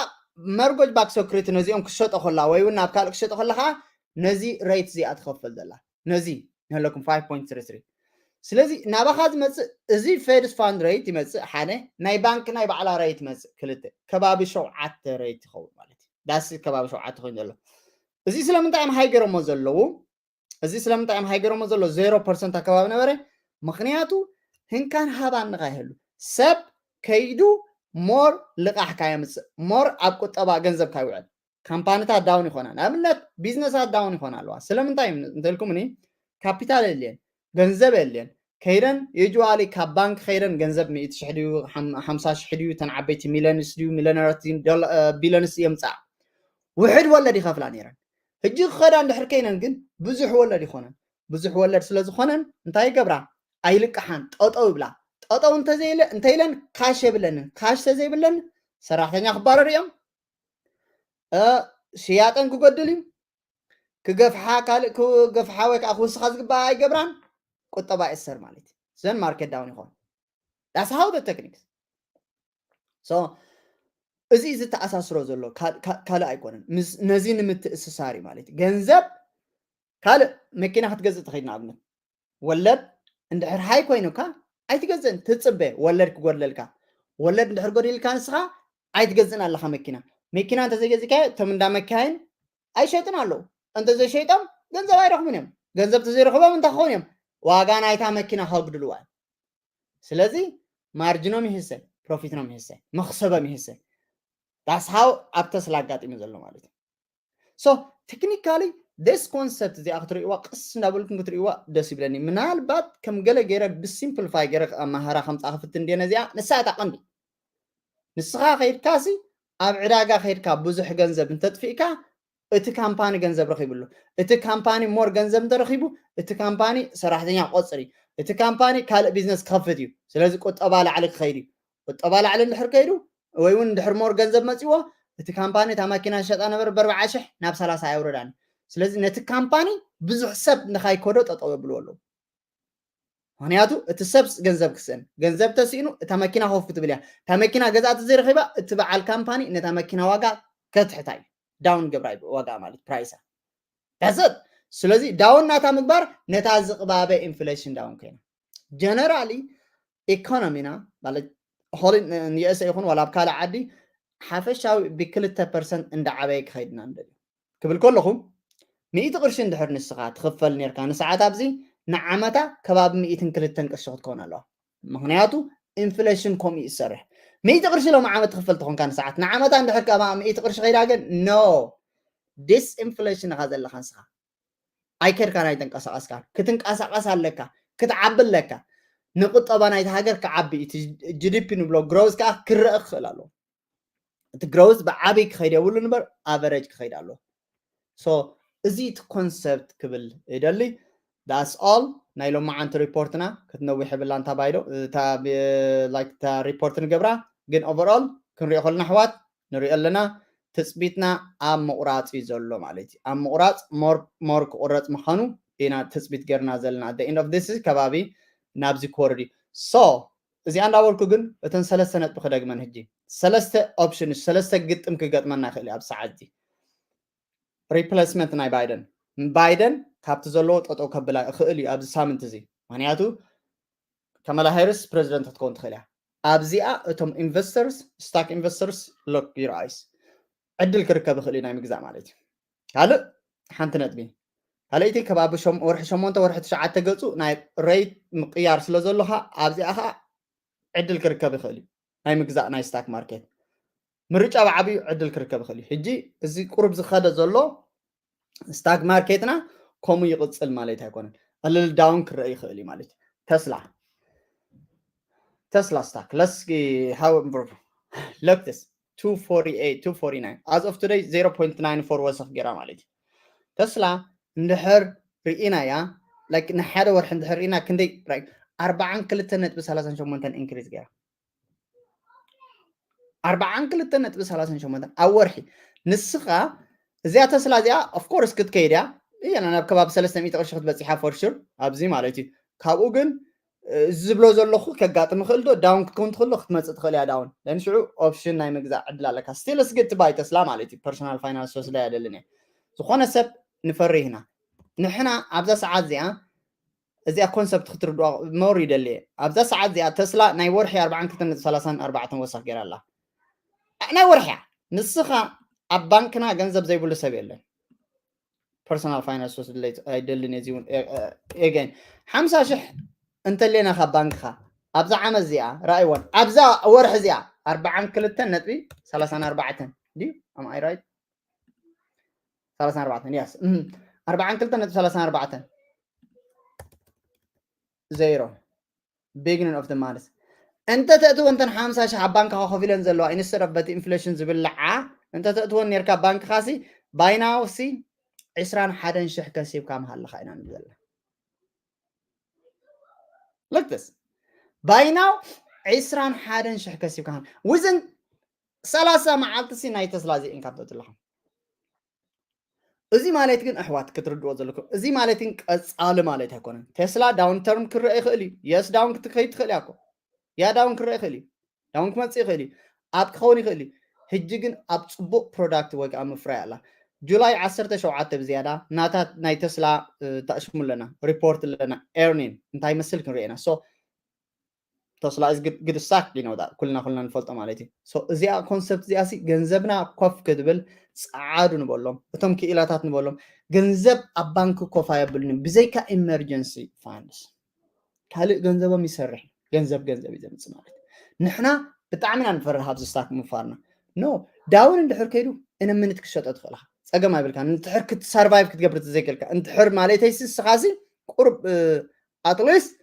መርጎጅ ባክ ሰክሪቲ ነዚኦም ክሸጦ ከላ ወይ እውን ናብ ካልእ ክሸጦ ከላ ከዓ ነዚ ሬት እዚኣ ትኸፈል ዘላ ነዚ ንህለኩም ፋይቭ ፖይንት ትሪ ትሪ ስለዚ ናባኻ ዝመፅእ እዚ ፌድስ ፋንድ ሬት ይመፅእ ሓደ ናይ ባንክ ናይ ባዕላ ሬት ይመፅእ ክልተ ከባቢ ሸውዓተ ሬት ይኸውን ማለት እዩ። ዳስ ከባቢ ሸውዓተ ኮይኑ ዘሎ እዚ ስለምንታይ እዮም ሃይገረሞ ዘለዉ እዚ ስለምንታይ እዮም ሃይገረሞ ዘሎ ዜሮ ፐርሰንት ኣከባቢ ነበረ ምክንያቱ ህንካን ሃባን ንካ ይህሉ ሰብ ከይዱ ሞር ልቃሕካ የምፅእ ሞር ኣብ ቁጠባ ገንዘብካ ይውዕል ካምፓኒታት ዳውን ይኮና ንኣብነት ቢዝነሳት ዳውን ይኮና ኣለዋ ስለምንታይ እንተልኩምኒ ካፒታል የድልየን ገንዘብ የድልየን ከይደን ዩጅዋሊ ካብ ባንክ ከይደን ገንዘብ ሚእቲ ሽሕ ድዩ ሓምሳ ሽሕ ድዩ ተን ዓበይቲ ሚለንስ ድዩ ሚለነራት ቢለንስ የምፃእ ውሕድ ወለድ ይኸፍላ ነይረን። ሕጂ ክኸዳ እንድሕር ከይነን ግን ብዙሕ ወለድ ይኾነን። ብዙሕ ወለድ ስለ ዝኾነን እንታይ ይገብራ? ኣይልቅሓን፣ ጠጠው ይብላ። ጠጠው እንተዘይለ እንተኢለን ካሽ የብለንን። ካሽ ተዘይብለን ሰራሕተኛ ክባረር እዮም። ሽያጠን ክጎድል እዩ። ክገፍሓ ካልእ ክገፍሓ ወይ ከዓ ክውስኻ ዝግባእ ኣይገብራን። ቁጠባ ይእሰር ማለት እዩ። ዘን ማርኬት ዳውን ይኾን። That's how the techniques. So እዚ ዝተኣሳስሮ ዘሎ ካልእ ኣይኮነን። ነዚ ንምትእስሳር እዩ ማለት እዩ። ገንዘብ ካልእ መኪና ክትገዝእ ትኸይድ ንኣብነት ወለድ እንድሕር ሃይ ኮይኑካ ኣይትገዝእን፣ ትጽበ ወለድ ክጎድለልካ። ወለድ እንድሕር ጎዲልካ ንስኻ ኣይትገዝእን ኣለኻ መኪና። መኪና እንተዘይገዚእካዮ እቶም እንዳ መካይን ኣይሸጥን ኣለዉ። እንተዘይሸይጦም ገንዘብ ኣይረኽቡን እዮም። ገንዘብ ተዘይረኽቦም እንታይ ክኾኑ እዮም? ዋጋ ናይታ መኪና ከጉድልዋ እዮም። ስለዚ ማርጅኖም ይህሰ፣ ፕሮፊትኖም ይህሰ፣ መኽሰቦም ይህሰ። That's how ኣብ ተስላ ኣጋጢሙ ዘሎ ማለት እዩ። So technically this concept እዚኣ ክትርእይዋ ቅስ እንዳበልኩም ክትርእይዋ ደስ ይብለኒ። ምናልባት ከም ገለ ገይረ ብሲምፕልፋይ ገይረ ኣማሃራ ከምፃ ክፍትን እንዲየ ነዚኣ ንሳ እታ ቀንዲ። ንስኻ ከይድካሲ ኣብ ዕዳጋ ከይድካ ብዙሕ ገንዘብ እንተጥፊእካ እቲ ካምፓኒ ገንዘብ ረኺቡ ኣሎ። እቲ ካምፓኒ ሞር ገንዘብ እንተረኺቡ እቲ ካምፓኒ ሰራሕተኛ ክቆፅር እዩ። እቲ ካምፓኒ ካልእ ቢዝነስ ክኸፍት እዩ። ስለዚ ቁጠባ ላዕሊ ክኸይድ እዩ። ቁጠባ ላዕሊ እንድሕር ከይዱ ወይ እውን እንድሕር ሞር ገንዘብ መፂዎ እቲ ካምፓኒ እታ ማኪና ዝሸጣ ነበር ብኣርባዓ ሽሕ ናብ ሰላሳ ኣየውረዳን። ስለዚ ነቲ ካምፓኒ ብዙሕ ሰብ ንኻይከዶ ጠጠው የብልዎ ኣለዉ። ምክንያቱ እቲ ሰብ ገንዘብ ክስእን፣ ገንዘብ ተስኢኑ እታ መኪና ኮፍ ክትብል እያ። እታ መኪና ገዛእቲ ዘይረኺባ እቲ በዓል ካምፓኒ ነታ መኪና ዋጋ ከትሕታ እዩ። ዳውን ገብራ እዩ ዋጋ ማለት ፕራይሳ። That's it። ስለዚ ዳውን ናታ ምግባር ነታ ዝቕባበ ኢንፍሌሽን ዳውን ኮይና። ጀነራሊ ኢኮኖሚና ማለት ሆሊ ንየእሰ ይኹን ዋላ ኣብ ካልእ ዓዲ ሓፈሻዊ ብክልተ ፐርሰንት እንዳዓበየ ክኸይድና ንደልዩ ክብል ከለኹ ሚእቲ ቅርሺ እንድሕር ንስኻ ትኽፈል ነርካ ንሰዓት ኣብዚ ንዓመታ ከባቢ ሚእትን ክልተን ቅርሺ ክትከውን ኣለዋ። ምክንያቱ ኢንፍሌሽን ከምኡ እዩ ዝሰርሕ። ሚእቲ ቅርሺ ሎም ዓመት ትኽፈል ተኾንካ ንሰዓት ንዓመታ እንድሕር ከማ ሚእቲ ቅርሺ ከይዳ ግን ኖ ዲስኢንፍሌሽን ኢኻ ዘለኻ ንስኻ ኣይከድካን ኣይተንቀሳቐስካን። ክትንቀሳቐስ ኣለካ፣ ክትዓቢ ኣለካ። ንቁጠባ ናይቲ ሃገር ክዓቢ እቲ ጂ ዲ ፒ ንብሎ ግሮዝ ከዓ ክረአ ክኽእል ኣለዎ። እቲ ግሮዝ ብዓብይ ክኸይድ የብሉ እምበር ኣቨሬጅ ክኸይድ ኣለዎ። So እዚ እቲ ኮንሰፕት ክብል ይደሊ። That's all ናይ ሎማዓንቲ ሪፖርትና ክትነዊሕ የብላ እንታ ባይዶ እታ ላይክ እታ ሪፖርት ንገብራ ግን ኦቨርኦል ክንሪኦ ከለና ኣሕዋት ንሪኦ ኣለና ትፅቢትና ኣብ ምቑራፅ እዩ ዘሎ ማለት እዩ። ኣብ ምቑራፅ ሞር ሞር ክቑረፅ ምዃኑ ኢና ትፅቢት ገርና ዘለና። At the end of this ከባቢ ናብዚ ክወርድ እዩ። So እዚኣ እንዳበልኩ ግን እተን ሰለስተ ነጥቢ ክደግመን ህጂ ሰለስተ ኦፕሽን ሰለስተ ግጥም ክገጥመና ይኽእል እዩ ኣብ ሰዓት እዚ። ሪፕሌስመንት ናይ ባይደን ባይደን ካብቲ ዘለዎ ጠጠው ከብላ ይኽእል እዩ ኣብዚ ሳምንት እዚ ምክንያቱ ከመላ ሃሪስ ፕሬዚደንት ክትከውን ትኽእል እያ። ኣብዚኣ እቶም ኢንቨስተርስ ስታክ ኢንቨስተርስ ሎክ ዩር ኣይስ ዕድል ክርከብ ይኽእል እዩ ናይ ምግዛእ ማለት እዩ። ካልእ ሓንቲ ነጥቢ ካልኣይቲ ከባቢ ወርሒ ሸሞንተ ወርሒ ትሽዓተ ገፁ ናይ ሬት ምቅያር ስለ ዘለኻ ኣብዚኣ ከዓ ዕድል ክርከብ ይኽእል እዩ ናይ ምግዛእ ናይ ስታክ ማርኬት ምርጫ ብዓብዩ ዕድል ክርከብ ይኽእል እዩ። ሕጂ እዚ ቁሩብ ዝኸደ ዘሎ ስታክ ማርኬትና ከምኡ ይቕፅል ማለት ኣይኮነን። ዕልል ዳውን ክረአ ይኽእል እዩ ማለት እዩ። ተስላ ተስላ ስታክ ለስኪ ሃው ኢምፕሩቭ ለክትስ two forty-eight two forty-nine as of today zero point nine four ወሰኽ ገይራ ማለት እዩ። ተስላ እንድሕር ርኢናያ ላይክ ንሓደ ወርሒ እንድሕር ርኢና ክንደይ ኣርባዓን ክልተ ነጥቢ ሰላሳን ሸሞንተን ኢንክሪዝ ገይራ ኣርባዓን ክልተ ነጥቢ ሰላሳን ሸሞንተን ኣብ ወርሒ ንስኻ እዚኣ ተስላ እዚኣ ኦፍኮርስ ክትከይድ እያ እያ ናብ ከባቢ ሰለስተ ሚእቲ ቅርሺ ክትበፂሓ ፎርሹር ኣብዚ ማለት እዩ። ካብኡ ግን እዚ ዝብሎ ዘለኹ ከጋጥም ይኽእል ዶ ዳውን ክትከውን ትኽእል ዶ ክትመፅእ ትኽእል እያ ዳውን ን ሽዑ ኦፕሽን ናይ ምግዛእ ዕድል ኣለካ። ስቲል ስግድ ትባይ ተስላ ማለት እዩ። ፐርሶናል ፋይናንስ ወስዳ እያ ደልን እየ ዝኾነ ሰብ ንፈርህ ኢና ንሕና ኣብዛ ሰዓት እዚኣ እዚኣ ኮንሰፕት ክትርድዋ ሞር ይደሊ እየ። ኣብዛ ሰዓት እዚኣ ተስላ ናይ ወርሒ ኣርባዓን ክልተን ነጥቢ ሰላሳን ኣርባዕተን ወሰኽ ገይራ ኣላ። ናይ ወርሒ እያ። ንስኻ ኣብ ባንክና ገንዘብ ዘይብሉ ሰብ የለን። ፐርሶናል ፋይናንስ ወስድለይ ኣይደልን እየ። እዚ እውን ኤገን ሓምሳ ሽሕ እንተሌና ካብ ባንክኻ ኣብዛ ዓመት እዚኣ ረኣይወን ኣብዛ ወርሒ እዚኣ ኣርባዓን ክልተን ነጥቢ ሰላሳን ኣርባዕተን ድዩ? Am I right? ሰላሳን ኣርባዕተን ያስ ኣርባዓን ክልተን ነጥቢ ሰላሳን ኣርባዕተን ዜሮ beginning of the month እንተ ተእትወ እንተን ሓምሳ ሽሕ ኣብ ባንካ ከፊለን ዘለዋ ኢንስተድ ኦፍ በቲ ኢንፍሌሽን ዝብልዓ እንተ ተእትወን ነርካ ባንክኻ ሲ ባይናው ሲ ዕስራን ሓደን ሽሕ ከሲብካ ምሃለኻ ኢና ንብል ዘለና። Look this ባይናው ዕስራን ሓደን ሽሕ ከሲብካ within ሰላሳ መዓልቲ ሲ ናይ ተስላ ዚእን ካብ ተትለኹም። እዚ ማለት ግን ኣሕዋት ክትርድዎ ዘለኩም፣ እዚ ማለት ግን ቀጻሊ ማለት ኣይኮነን። ቴስላ downturn ክረአ ይኽእል እዩ። የስ ዳውን ክትከይድ ትኽእል እያ እኮ። ያ ዳውን ክረአ ይኽእል እዩ። ዳውን ክመጽእ ይኽእል እዩ። ኣብ ክኸውን ይኽእል እዩ። ሕጂ ግን ኣብ ጽቡቕ ፕሮዳክት ወይ ከዓ ምፍራይ ኣላ። ጁላይ ዓሰርተ ሸውዓተ ብዝያዳ ናታ ናይ ተስላ ተኣሽሙ ኣለና፣ ሪፖርት ኣለና። ኤርኒን እንታይ መስል ክንርኢ ኢና። ሶ ተስላ is good stock you know ኩልና ኩልና ንፈልጦ ማለት እዩ። እዚኣ ኮንሰፕት እዚኣ ሲ ገንዘብና ኮፍ ክትብል ጸዓዱ ንበሎም፣ እቶም ክኢላታት ንበሎም። ገንዘብ ኣብ ባንክ ኮፍ ኣየብሉን ብዘይካ ኢመርጀንሲ ፋንድስ። ካልእ ገንዘቦም ይሰርሕ፣ ገንዘብ ገንዘብ እዩ ዘምጽእ ማለት። ንሕና ብጣዕሚ ኢና ንፈርህ ኣብዚ ስታክ ምፋርና። ኖ ዳውን እንድሕር ከይዱ እነ ምንት ክሸጦ ትኽእልካ ጸገም ኣይብልካ። እንድሕር ክትሰርቫይቭ ክትገብር ተዘይክእልካ እንድሕር ማለተይ ስስኻሲ ቁርብ ኣትሊስት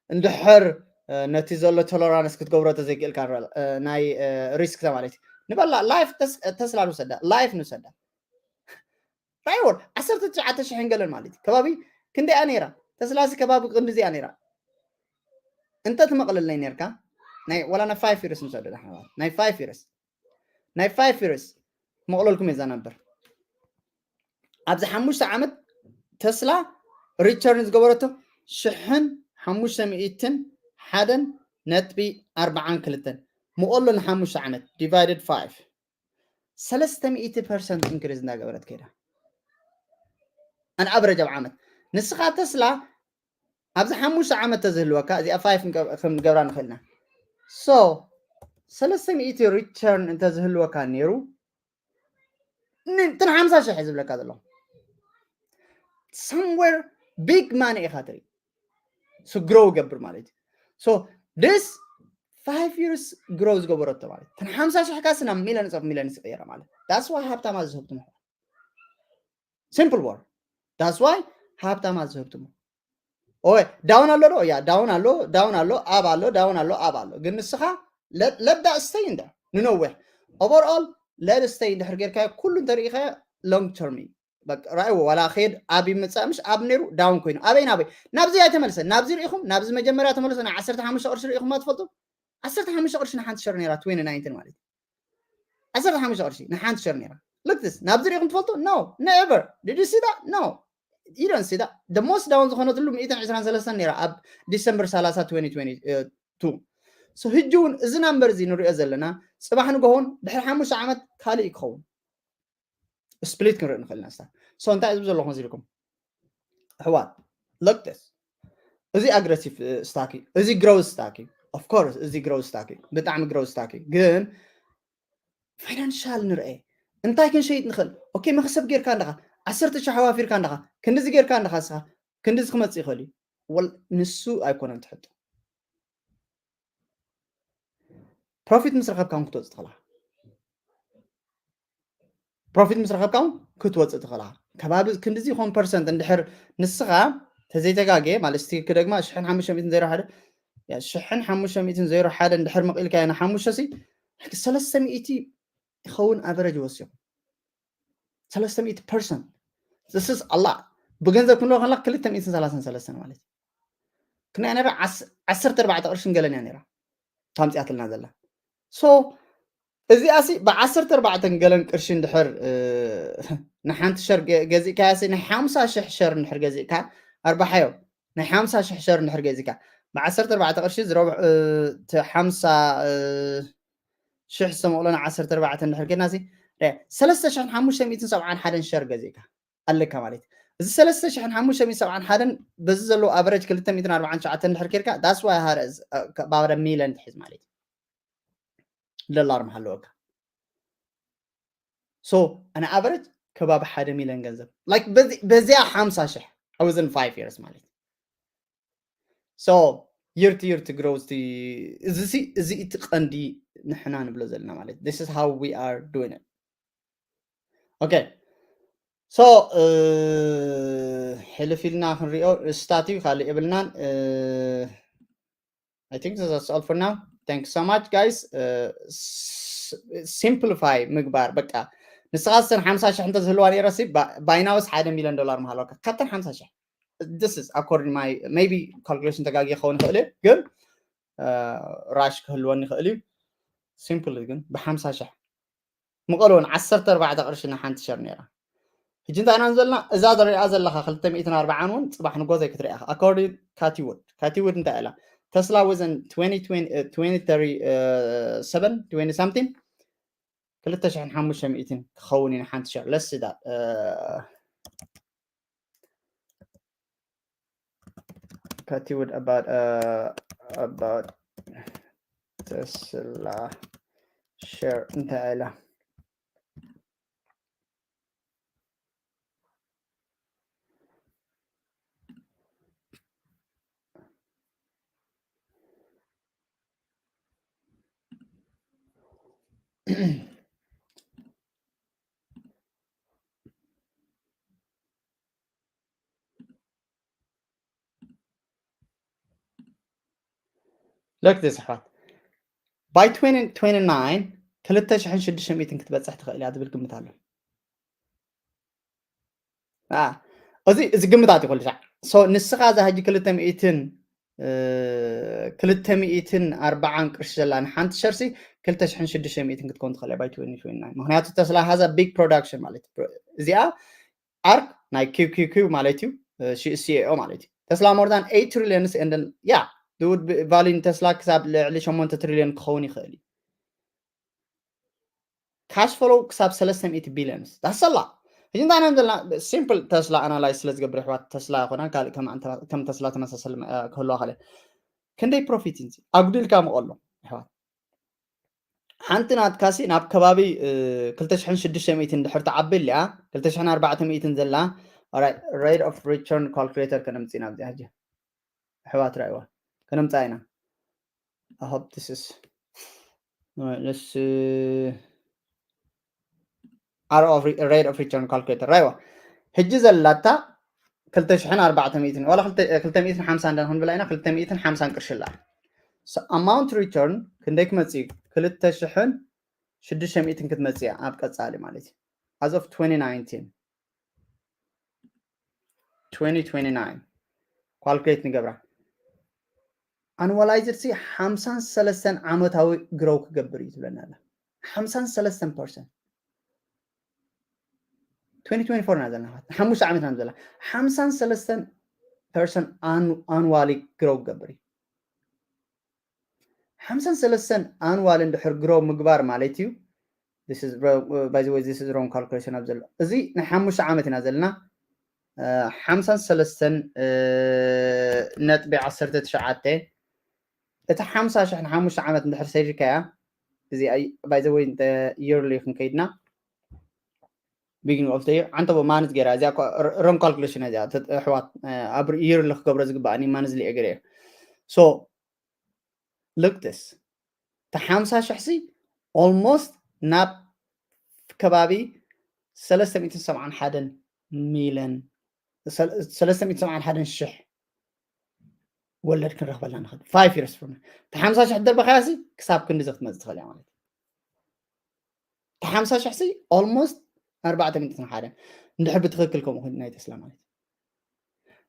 እንድሕር ነቲ ዘሎ ቶለራንስ ክትገብሮ ተዘይክእልካ ናይ ሪስክ ማለት እዩ። ንበላ ላይፍ ተስላ ንውሰዳ፣ ላይፍ ንውሰዳ። ራይወር ዓሰርተ ትሽዓተ ሽሕን ገለን ማለት እዩ። ከባቢ ክንደኣ ነይራ ተስላሲ ከባቢ ክንዲ እዚኣ ነይራ። እንተ ትመቕለለይ ነርካ ናይ ወላ ናይ ፋይፍ ይርስ ንሰዶ ናይ ፋይፍ ይርስ ናይ ፋይፍ ይርስ መቕለልኩም የዛ ነበር ኣብዚ ሓሙሽተ ዓመት ተስላ ሪተርን ዝገበረቶ ሽሕን ሓሙሽተ ሚእትን ሓደን ነጥቢ ኣርባዓን ክልተን መቐሎ ንሓሙሽተ ዓመት ዲቫይድድ ፋይፍ ሰለስተ ሚእቲ ፐርሰንት ኢንክሪዝ እንዳገበረት ከይዳ ኣን ኣቨረጅ ኣብ ዓመት ንስኻ ተስላ ኣብዚ ሓሙሽተ ዓመት ተዝህልወካ እዚኣ ፋይፍ ክንገብራ ንኽእልና ሶ ሰለስተ ሚእቲ ሪተርን እንተዝህልወካ ነይሩ እንትን ሓምሳ ሽሕ ዝብለካ ዘለኹ somewhere big money ኢኻ ትርኢ ስግሮው ገብር ማለት እዩ so this five years ግሮው ዝገበረቶ ማለት እትን ሓምሳ ሽሕ ካስ ናብ ሚለንስ ኦፍ ሚለንስ ይቀየራ ማለት that's why ሃብታማ ዝህብትም simple word that's why ሃብታማ ዝህብትም ኦይ ዳውን ኣሎ ዶ ያ ዳውን ኣሎ ዳውን ኣሎ ኣብ ኣሎ ዳውን ኣሎ ኣብ ኣሎ ግን ንስኻ let that stay in there ንነዊሕ overall let stay እንድሕር ጌርካዮ ኩሉ እንተርኢኻዮ long term እዩ ራእይዎ ዋላ ኸድ ኣብ ይምፃእ ምሽ ኣብ ነይሩ ዳውን ኮይኑ ኣበይ ናበይ ናብዚ ኣይተመልሰ ናብዚ ርኢኹም ናብዚ መጀመርያ ተመልሶ ናይ ዓሰርተ ሓሙሽተ ቅርሺ ርኢኹማ ትፈልጡ ዓሰርተ ሓሙሽተ ቅርሺ ንሓንቲ ሸር ነይራ twenty nineteen ማለት እዩ ዓሰርተ ሓሙሽተ ቅርሺ ንሓንቲ ሸር ነይራ ልክትስ ናብዚ ርኢኹም ትፈልጡ no never did you see that no you don't see that the most down ዝኾነትሉ ሚእትን ዕስራን ሰለስተን ነይራ ኣብ ዲሰምበር ሰላሳ twenty twenty two so ህጂ እውን እዚ ናምበር እዚ ንሪኦ ዘለና ፅባሕ ንግሆን ድሕሪ ሓሙሽተ ዓመት ካልእ እዩ ክኸውን ስፕሊት ክንርኢ ንኽእል ኢና ስታክ ሶ እንታይ ዝብ ዘለኹም እዚ ኢልኩም ኣሕዋት look this እዚ ኣግረሲቭ ስታክ እዩ እዚ ግሮዝ ስታክ እዩ of course እዚ ግሮዝ ስታክ እዩ ብጣዕሚ ግሮዝ ስታክ እዩ ግን ፋይናንሻል ንርአ እንታይ ክንሸይጥ ንኽእል ኦኬ መኽሰብ ጌርካ እንዳኻ ዓሰርተ ሺሕ ሓዋፊርካ እንዳኻ ክንድዚ ጌርካ እንዳኻ ስኻ ክንድዚ ክመፅእ ይኽእል እዩ ወል ንሱ ኣይኮነን ትሕቶ ፕሮፊት ምስ ረኸብካ ክትወፅእ ትኽእላ ፕሮፊት ምስ ረኸብካ ክትወፅእ ትኽእላ ከባቢ ክንድዚ ይኾን ፐርሰንት እንድሕር ንስኻ ተዘይተጋገየ ማለት ስቲ ክደግማ ሽሕን ሓሙሽተ ሚእትን ዜሮ ሓደ ሽሕን ሓሙሽተ ሚእትን ዜሮ ሓደ እንድሕር መቒልካ ንሓሙሽተ ሲ ሰለስተ ሚእቲ ይኸውን ኣቨረጅ ወሲኹ ሰለስተ ሚእቲ ፐርሰንት this is a lot ብገንዘብ ክንሎ ከላ ክልተ ሚእትን ሰላሳን ሰለስተን ማለት እዩ ክንያ ነራ ዓሰርተ ኣርባዕተ ቅርሽን ገለን እያ ነራ ታምፅኣትልና ዘላ so እዚኣ ሲ ብዓሰርተ ኣርባዕተ ገለን ቅርሺ እንድሕር ንሓንቲ ሸር ገዚእካያ ሲ ናይ ሓምሳ ሽሕ ሸር እንድሕር ገዚእካ ኣርባሓዮ ናይ ሓምሳ ሽሕ ሸር እንድሕር ገዚእካ ብዓሰርተ ኣርባዕተ ቅርሺ ዝረብሑ ሓምሳ ሽሕ ዝተመቕሎ ን ዓሰርተ ኣርባዕተ እንድሕር ጌርና ሲ ሰለስተ ሽሕን ሓሙሽተ ሚእትን ሰብዓን ሓደን ሸር ገዚእካ ኣለካ ማለት እዩ እዚ ሰለስተ ሽሕን ሓሙሽተ ሚእትን ሰብዓን ሓደን በዚ ዘለዎ ኣቨረጅ ክልተ ሚእትን ኣርባዓን ትሽዓተን እንድሕር ጌርካ that's why ሃረ ባብረ ሚለን ትሕዝ ማለት እዩ ደላር ምሃለወካ so ኣነ ኣቨረጅ ከባቢ ሓደ ሚለን ገንዘብ like በዚኣ ሓምሳ ሽሕ I was in five years ማለት so year to year to grow እዚ እዚ እቲ ቀንዲ ንሕና ንብሎ ዘለና ማለት this is how we are doing it okay so ሕልፍ ኢልና ክንሪኦ ስታት እዩ ካልእ የብልናን I think that's all for now thank you so much guys uh, simplify ምግባር በቃ። ንስኻ ሰን ሓምሳ ሽሕ እንተዝህልዋ ነይረሲ ባይናውስ ሓደ ሚሊዮን ዶላር ምሃለካ ካብተን ሓምሳ ሽሕ። This is according my maybe calculation ተጋጊ ክኸውን ይኽእል እዩ፣ ግን ራሽ ክህልወኒ ይኽእል እዩ። ሲምፕል ግን ብሓምሳ ሽሕ ምቐልወን ዓሰርተ ኣርባዕተ ቅርሺ ንሓንቲ ሸር ነይራ። ሕጂ እንታይ ኢና ዘለና? እዛ ዝሪኣ ዘለኻ ክልተ ሚእትን ኣርባዓን እውን ፅባሕ ንጎ ዘይክትሪኣ ኢኻ። According ካቲውድ፣ ካቲውድ እንታይ ኢላ? ተስላ within twenty twenty, uh, twenty thirty, uh, seven, twenty something ክልተ ሽሕን ሓሙሽተ ሚእትን ክኸውን እዩ ንሓንቲ ሸር። Let's see that. Uh, ካቲውድ about, uh, about ተስላ ሸር እንታይ ኢላ? Look this ኣሕዋት፣ by twenty twenty-nine ክልተ ሽሕን ሽዱሽተ ሚእትን ክትበፅሕ ትኽእል እያ ዝብል ግምት ኣሎ። እዚ እዚ ግምታት እዩ ኩሉ ሻዕ። So ንስኻ እዛ ሕጂ ክልተ ሚእትን ክልተ ሚእትን ኣርባዓን ቅርሺ ዘላ ንሓንቲ ሸርሲ ክልተ ሽሕን ሽዱሽተ ሚእትን ክትከውን ትኽእል እያ by twenty twenty-nine። ምክንያቱ ተስላ has a big production ማለት እዩ። እዚኣ ኣርክ ናይ ኪው ኪው ኪው ማለት እዩ፣ ሲኢኦ ማለት እዩ። ተስላ more than eight trillions and yeah, the would value ተስላ ክሳብ ልዕሊ ሸሞንተ ትሪልዮን ክኸውን ይኽእል እዩ። ካሽ ፍሎው ክሳብ ሰለስተ ሚእቲ ቢልዮንስ ዳሰላ። ሕጂ እንታይ ኢና ዘለና? ሲምፕል ተስላ ኣናላይዝ ስለ ዝገብር ኣሕዋት፣ ተስላ ይኮና ካልእ ከም ኣንተ- ከም ተስላ ተመሳሰል ክህልዋ ከለ ክንደይ ፕሮፊት እንጂ ኣጉዲልካ ምቐሎ ኣሕዋት። ሓንቲ ናትካሲ ናብ ከባቢ ክልተ ሽሕን ሽዱሽተ ሚእትን ድሕር ትዓቢ ኣሊያ፣ ክልተ ሽሕን ኣርባዕተ ሚእትን ዘላ rate of return calculator ከነምፅእ ኢና። ኣብዚኣ ሕጂ ኣሕዋት ራይዋ ከነምፃ ኢና። I hope this is let's rate of return calculator ራይዋ ሕጂ ዘላታ ክልተ ሽሕን ኣርባዕተ ሚእትን ዋላ ክልተ ሚእትን ሓምሳ እንዳ ንክንብላ ኢና። ክልተ ሚእትን ሓምሳን ቅርሺ ኣላ። ኣማውንት ሪተርን ክንደይ ክመፅእ እዩ? ክልተ ሽሕን ሽዱሽተ ሚእትን ክትመፅእ እያ ኣብ ቀፃሊ ማለት እዩ። As of twenty nineteen twenty twenty-nine calculate ንገብራ። ኣንዋላይዝድ ሲ ሓምሳን ሰለስተን ዓመታዊ ግሮው ክገብር እዩ ትብለና ኣላ። ሓምሳን ሰለስተን ፐርሰንት twenty twenty-four ኢና ዘለና፣ ሓሙሽተ ዓመት ኢና ዘለና። ሓምሳን ሰለስተን ፐርሰንት ኣንዋሊ ግሮው ክገብር እዩ። ሓምሳን ሰለስተን ኣንዋል እንድሕር ግሮ ምግባር ማለት እዩ። By the way, this is wrong calculation ኣብ ዘሎ እዚ ናይ ሓሙሽተ ዓመት ኢና ዘለና። ሓምሳን ሰለስተን ነጥቢ ዓሰርተ ትሽዓተ እቲ ሓምሳ ሽሕ ንሓሙሽተ ዓመት እንድሕር ሰዲርካያ እዚ by the way yearly ክንከይድና beginning of the year ዓንተቦ ማንዝ ገይራ እዚኣ wrong calculation እያ እዚኣ ኣሕዋት። ኣብ yearly ክገብሮ ዝግባኣኒ ማንዝሊ እየ ገይረ። So look this፣ እቲ ሓምሳ ሽሕ ሲ almost ናብ ከባቢ ሰለስተ ሚእትን ሰብዓን ሓደን ሚልዮን ሰለስተ ሚእትን ሰብዓን ሓደን ሽሕ ወለድ ክንረኽበላ ንኽእል። Five years from now እቲ ሓምሳ ሽሕ ደርበኻያ ሲ ክሳብ ክንዲ ክትመፅእ ትኽእል እያ ማለት እዩ። እቲ ሓምሳ ሽሕ ሲ almost ኣርባዕተ ሚእትን ሓደን እንድሕር ብትኽክል ከምኡ ኮይኑ ናይ ተስላ ማለት እዩ።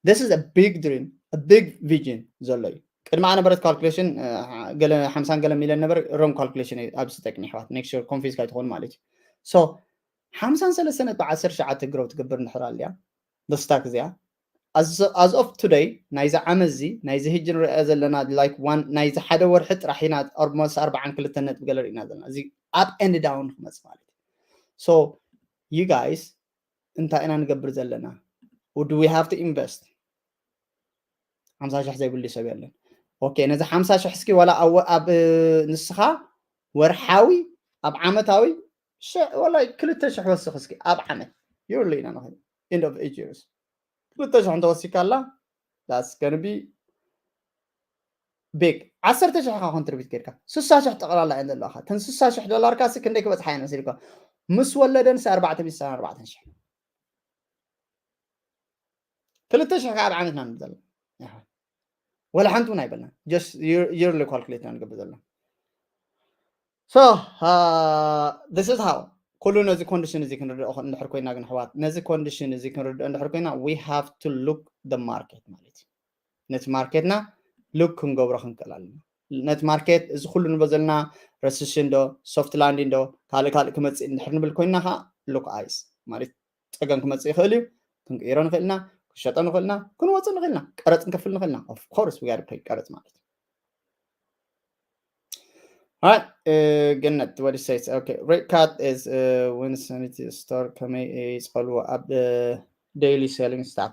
This is a big dream, a big vision ዘሎ እዩ። ቅድሚ ኣነበረት ካልኩሌሽን ገለ ሓምሳን ገለ ሚልዮን ነበር። ሮንግ ካልኩሌሽን እዩ ኣብዚ ተጠቅሚ ኣሕዋት፣ make sure confuse ካይትኾኑ ማለት እዩ። So ሓምሳን ሰለስተ ነጥቢ ዓሰርተ ትሽዓተ ግሮው ትገብር እንድሕር ኣልያ ስታክ እዚኣ as of today ናይዚ ዓመት እዚ ናይዚ ሕጂ ንሪኦ ዘለና like one ናይዚ ሓደ ወርሒ ጥራሕ ኢና almost ኣርባዓን ክልተን ነጥቢ ገለ ርኢና ዘለና እዚ up and down ክመፅእ ማለት እዩ። So you guys እንታይ ኢና ንገብር ዘለና? Do we have to invest? ሓምሳ ሽሕ ዘይብሉ ሰብ የለን። ኦኬ ነዚ ሓምሳ ሽሕ እስኪ ዋላ ኣብ ንስኻ ወርሓዊ ኣብ ዓመታዊ ዋላ ክልተ ሽሕ ወስኽ እስኪ ኣብ ዓመት yearly ኢና ንኸይድ end of eight years ክልተ ሽሕ እንተወሲካ ኣላ that's gonna be big። ዓሰርተ ሽሕ ካ ኮንትሪቢት ጌርካ ስሳ ሽሕ ጠቕላላ እየን ዘለዋካ። እተን ስሳ ሽሕ ዶላር ካሲ ክንደይ ክበፅሓ እየን መሲልካ? ምስ ወለደን ሲ ኣርባዕተ ሚእቲ ኣርባዕተ ሽሕ ክልተ ሽሕ ካብ ዓመትና ንብል ዘለና ወላ ሓንቲ እውን ኣይበልና። Just yearly calculate ኢና ንገብር ዘለና። So uh, this is how ኩሉ ነዚ condition እዚ ክንርድኦ እንድሕር ኮይና ግን ኣሕዋት ነዚ condition እዚ ክንርድኦ እንድሕር ኮይና we have to look the market ማለት እዩ። ነቲ ማርኬትና look ክንገብሮ ክንክእል ኣለና። ነቲ ማርኬት እዚ ኩሉ ንበ ዘለና recession ዶ soft landing ዶ ካልእ ካልእ ክመፅእ እንድሕር ንብል ኮይና ከዓ look eyes ማለት ፀገም ክመፅእ ይኽእል እዩ። ክንቅይሮ ንኽእል ኢና፣ ክንሸጦ ንኽእል ኢና፣ ክንወፅእ ንኽእል ኢና፣ ቀረፅ ንከፍል ንኽእል ኢና። Of course we gotta pay ቀረፅ ማለት እዩ። Alright, uh, ገነት what is says okay rate card is uh, when sanity store ከመይ ይፀልዎ ኣብ uh, daily selling staff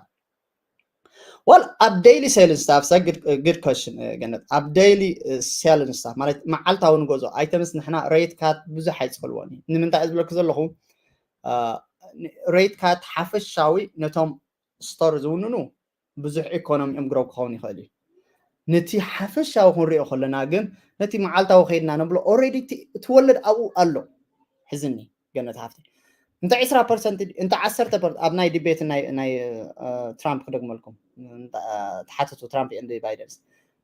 well ኣብ daily selling staff is a good, a good question uh, ገነት ኣብ daily uh, selling staff ማለት መዓልታዊ ንገዝኦ items ንሕና rate card ብዙሕ ኣይፀልዎን እዩ። ንምንታይ ዝብለኩ ዘለኹ rate card ሓፈሻዊ ነቶም store ዝውንኑ ብዙሕ economy ኦም grow ክኸውን ይኽእል እዩ። ነቲ ሓፈሻዊ ክንሪኦ ከለና ግን ነቲ መዓልታዊ ከይድና ንብሎ already እቲ ወለድ ኣብኡ ኣሎ። ሕዝኒ ገነት ሃፍቲ እንተ ዕስራ ፐርሰንት እንተ ዓሰርተ ፐርሰንት ኣብ ናይ debate ናይ ናይ ትራምፕ ክደግመልኩም ተሓተቱ ትራምፕ and ባይደንስ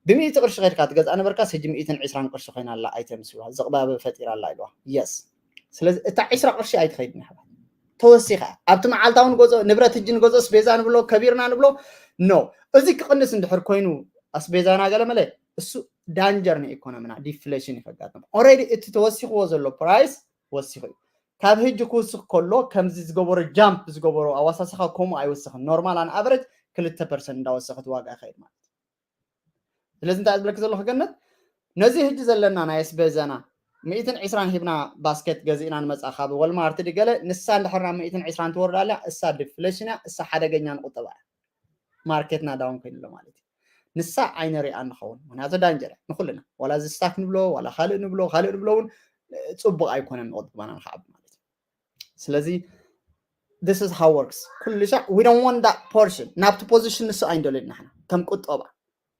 ብሚእቲ ቅርሺ ከድካ ትገዝኣ ነበርካስ ሕጂ ሚእትን ዕስራን ቅርሺ ኮይና ኣላ item ስ ዝቕባበ ፈጢራ ኣላ ኢልዋ። Yes ስለዚ እታ ዕስራ ቅርሺ ኣይትኸይድን ኢኻ ተወሲኻ ኣብቲ መዓልታዊ ንገዝኦ ንብረት ሕጂ ንገዝኦ ኣስቤዛ ንብሎ ከቢርና ንብሎ no እዚ ክቕንስ እንድሕር ኮይኑ ኣስቤዛና ገለ መለ እሱ danger ን economy ና deflation እዩ ከጋጥም። Already እቲ ተወሲኽዎ ዘሎ price ወሲኹ እዩ። ካብ ሕጂ ክውስኽ ከሎ ከምዚ ዝገበሮ jump ዝገበሮ ኣዋሳስኻ ከምኡ ኣይወስኽን። Normal on average ክልተ ፐርሰንት እንዳወሰኸት ዋጋ ይኸይድ ማለት እዩ። ስለዚ እንታይ ዝብለክ ዘለኹ ገነት ነዚ ሕጂ ዘለና ናይ ኣስቤዛና ሚእትን ዕስራን ሂብና basket ገዚእና ንመጻ ካብ Walmart ድገለ ንሳ እንድሕር ናብ ሚእትን ዕስራን ትወርድ ኣላ እሳ deflation እያ እሳ ሓደገኛ ንቁጠባ እያ። ማርኬትና down ኮይኑ ኣሎ ማለት እዩ። ንሳ ኣይነሪኣ ንኸውን ምክንያቱ danger እያ ንኩልና ዋላ እዚ stock ንብሎ ዋላ ካልእ ንብሎ ካልእ ንብሎ እውን ፅቡቅ ኣይኮነን ንቁጠባና ንክዓቢ ማለት እዩ። ስለዚ this is how works ኩሉ ሻዕ we don't want that portion ናብቲ position ንሱ ኣይንደልን ንሕና ከም ቁጠባ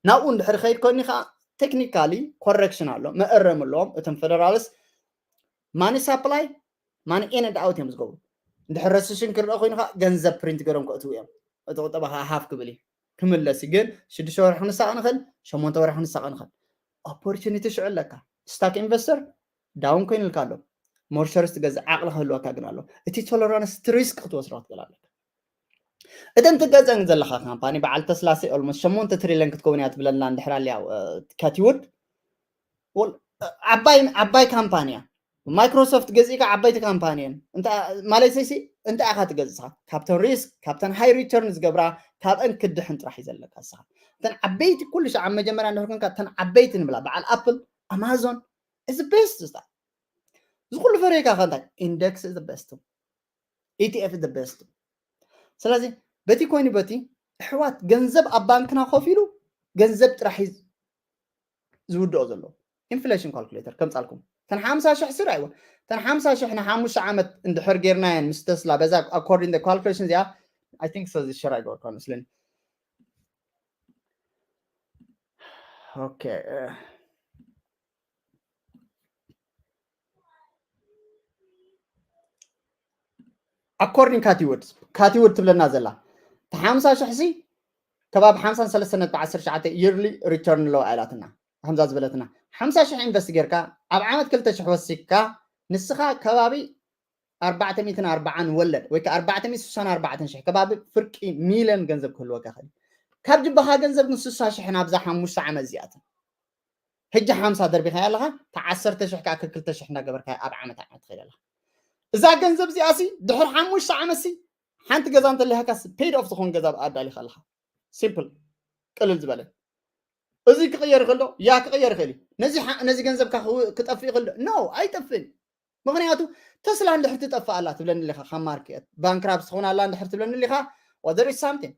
ናብኡ እንድሕር ከይድ ኮኒ ከዓ technically correction ኣሎ መእረም ኣለዎም እቶም federals money supply money in and out እዮም ዝገብሩ። እንድሕር recession ክርአ ኮይኑ ከዓ ገንዘብ print ገሮም ከእትው እዮም። እቲ ቁጠባ ከዓ half ክብል እዩ ክምለስ እዩ። ግን ሽዱሽተ ወርሒ ክንሳቐ ንኽእል ሸሞንተ ወርሒ ክንሳቐ ንኽእል። Opportunity ሽዑ ኣለካ። Stock investor down ኮይኑልካ ኣሎ። More shares ትገዝእ ዓቕሊ ክህልወካ ግን ኣሎ። እቲ tolerance risk ክትወስዶ ክትክእል ኣለካ። እተን ትገዘን ዘለካ ካምፓኒ በዓል ተስላሴ almost ሸሞንተ ትሪሊዮን ክትከውን እያ ትብለና እንድሕር ኣልያ ካቲውድ ዓባይ ዓባይ ካምፓኒ እያ። ማይክሮሶፍት ገዚእካ ዓበይቲ ካምፓኒ እየን ማለት ሲ እንታይ ኢኻ ትገዝእ ካብተን risk ካብተን high return ዝገብራ ካብአን ክድሕን ጥራሕ እዩ ዘለካ እስኻ። እተን ዓበይቲ ኩሉ ሻዕ ኣብ መጀመርያ እንድሕር ኮንካ እተን ዓበይቲ ንብላ በዓል ኣፕል ኣማዞን እዚ best ስታ እዚ ኩሉ ፈሪካ ከ እንታይ index is the best etf is the best ስለዚ በቲ ኮይኑ በቲ ኣሕዋት ገንዘብ ኣብ ባንክና ኮፍ ኢሉ ገንዘብ ጥራሕ እዩ ዝውድኦ ዘሎ inflation calculator ከምፃልኩም ተን ሓምሳ ሽሕ ስር ኣይወ ተን ሓምሳ ሽሕ ንሓሙሽተ ዓመት እንድሕር ጌርናየን ምስ ተስላ በዛ according the calculation እዚኣ I think so this share ኣይገበርካ መስለኒ okay according ካቲውድ ካቲውድ ትብለና ዘላ እቲ ሓምሳ ሽሕ ሲ ከባቢ ሓምሳን ሰለስተ ነጥቢ ዓሰርተ ትሽዓተ yearly return ኣለዋ ኢላትና ከምዛ ዝበለትና ሓምሳ ሽሕ invest ጌርካ ኣብ ዓመት ክልተ ሽሕ ወሲካ ንስኻ ከባቢ ኣርባዕተ ሚእትን ኣርባዓን ወለድ ወይ ከዓ ኣርባዕተ ሚእትን ስሳን ኣርባዕተን ሽሕ ከባቢ ፍርቂ ሚልዮን ገንዘብ ክህልወካ ይኽእል ካብ ጅባኻ ገንዘብ ግን ስሳ ሽሕ ናብዛ ሓሙሽተ ዓመት እዚኣትን ሕጂ ሓምሳ ደርቢኻያ ኣለኻ ተዓሰርተ ሽሕ ከዓ ክልተ ሽሕ እናገበርካ ኣብ ዓመት ዓመት ትኸይድ ኣለኻ እዛ ገንዘብ እዚኣ ሲ ድሕር ሓሙሽተ ዓመት ሲ ሓንቲ ገዛ እንተለሃካ paid off ዝኾን ገዛ ኣዳሊኻ ኣለኻ simple ቅልል ዝበለ እዚ ክቕየር ይኽእል ዶ ያ ክቕየር ይኽእል እዩ ነዚ ገንዘብካ ክጠፍእ ይኽእል ዶ no ኣይጠፍእን ምኽንያቱ ተስላ እንድሕር ትጠፍእ ኣላ ትብለኒ ኣለኻ ካብ ማርኬት bankrupt ትኸውን ኣላ እንድሕር ትብለኒ ኣለኻ there is something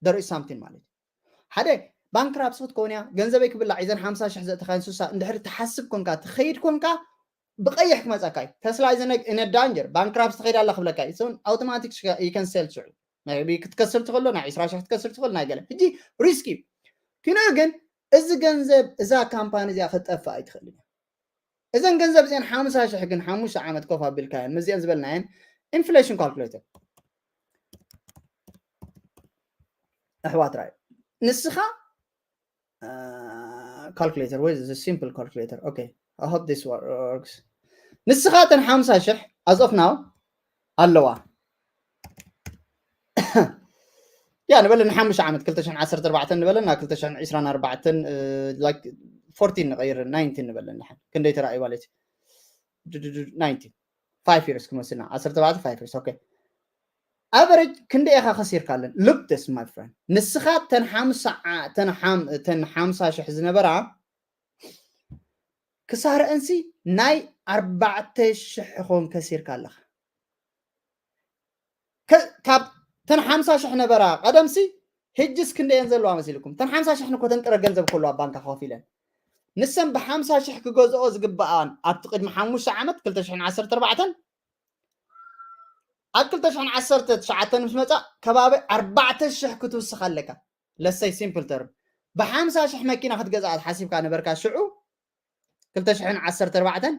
there is something ማለት ሓደ bankrupt ክትከውን እያ ገንዘበይ ክብላዕ እዘን ሓምሳ ሽሕ ዘእተኻን ስሳ እንድሕር ትሓስብ ኮንካ ትኸይድ ኮንካ ብቀይሕ ክመፀካ እዩ ተስላ is in a danger bankrupt ትኸይድ ኣላ ክብለካ እዩ automatic you can sell ሽዑ maybe ክትከስር ትኽእሎ ናይ ዕስራ ሽሕ ክትከስር ትኽእል ናይ ገለ ሕጂ risk እዩ ኪኖ ግን እዚ ገንዘብ እዛ ካምፓኒ እዚኣ ክትጠፍእ ኣይትኽእልን እያ እዘን ገንዘብ እዚአን ሓምሳ ሽሕ ግን ሓሙሽተ ዓመት ኮፍ ኣቢልካየን ምስዚአን ዝበልናየን inflation calculator ኣሕዋት ራዩ ንስኻ calculator ወይ simple calculator okay I hope this works. ንስኻ እተን ሓምሳ ሽሕ as of now ኣለዋ። ያ ንበለኒ ሓሙሽተ ዓመት ክልተ ሽሕን ዓሰርተ ኣርባዕተን ንበለና ክልተ ሽሕን ዕስራን ኣርባዕተን like fourteen ንቐይር nineteen ንበለኒ ሓን ክንደይ ተራእዩ ማለት nineteen five years ክመስልና ዓሰርተ ኣርባዕተ five years okay average ክንደይ ኢኻ ከሲርካ ኣለን look this my friend ንስኻ ተን ሓምሳ ተን ሓምሳ ሽሕ ዝነበራ ክሳረአንሲ ናይ ኣርባዕተ ሽሕ ኾን ከሲርካ ኣለኻ ካብ ተን ሓምሳ ሽሕ ነበራ ቀደምሲ ህጅስ ክንደየን ዘለዋ መሲልኩም ተን ሓምሳ ሽሕ ንኮተን ጥረ ገንዘብ ከለዋ ባንካ ከፊለን ንሰን ብሓምሳ ሽሕ ክገዝኦ ዝግብኣን ኣብቲ ቅድሚ ሓሙሽተ ዓመት ክልተ ሽሕን ዓሰርተ ኣርባዕተን ኣብ ክልተ ሽሕን ዓሰርተ ትሽዓተን ምስ መፃ ከባቢ ኣርባዕተ ሽሕ ክትውስኽ ኣለካ ለሰይ simple term ብሓምሳ ሽሕ መኪና ክትገዝኣ ሓሲብካ ነበርካ ሽዑ ክልተ ሽሕን ዓሰርተ ኣርባዕተን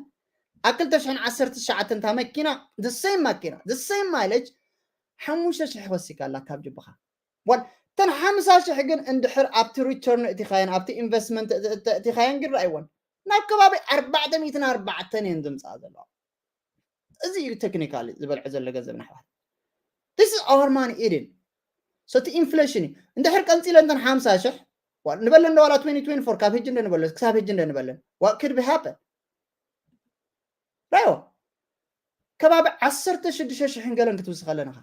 ኣብ ክልተ ሽሕን ዓሰርተ ትሽዓተን እታ መኪና the same መኪና the same mileage ሓሙሽተ ሽሕ ወሲካ ኣላ ካብ ጅብኻ ዋል ተን ሓምሳ ሽሕ ግን እንድሕር ኣብቲ return እቲኻየን ኣብቲ investment እቲኻየን ግን ረኣይወን ናብ ከባቢ ኣርባዕተ ሚእትን ኣርባዕተን እየን ዝምፅኣ ዘለዋ እዚ እዩ technically ዝበልዖ ዘሎ ገንዘብ ንኣሕዋት this is our money eating so እቲ inflation እዩ እንድሕር ቀንፂለ እንተን ሓምሳ ሽሕ ንበለን ዋላ twenty twenty-four ካብ ህጂ እንደ ንበለን ክሳብ ህጂ እንደ ንበለን what could be happen ራዮ ከባቢ ዓሰርተ ሽዱሽተ ሽሕን ገለን ክትውስኽ ኣለንኻ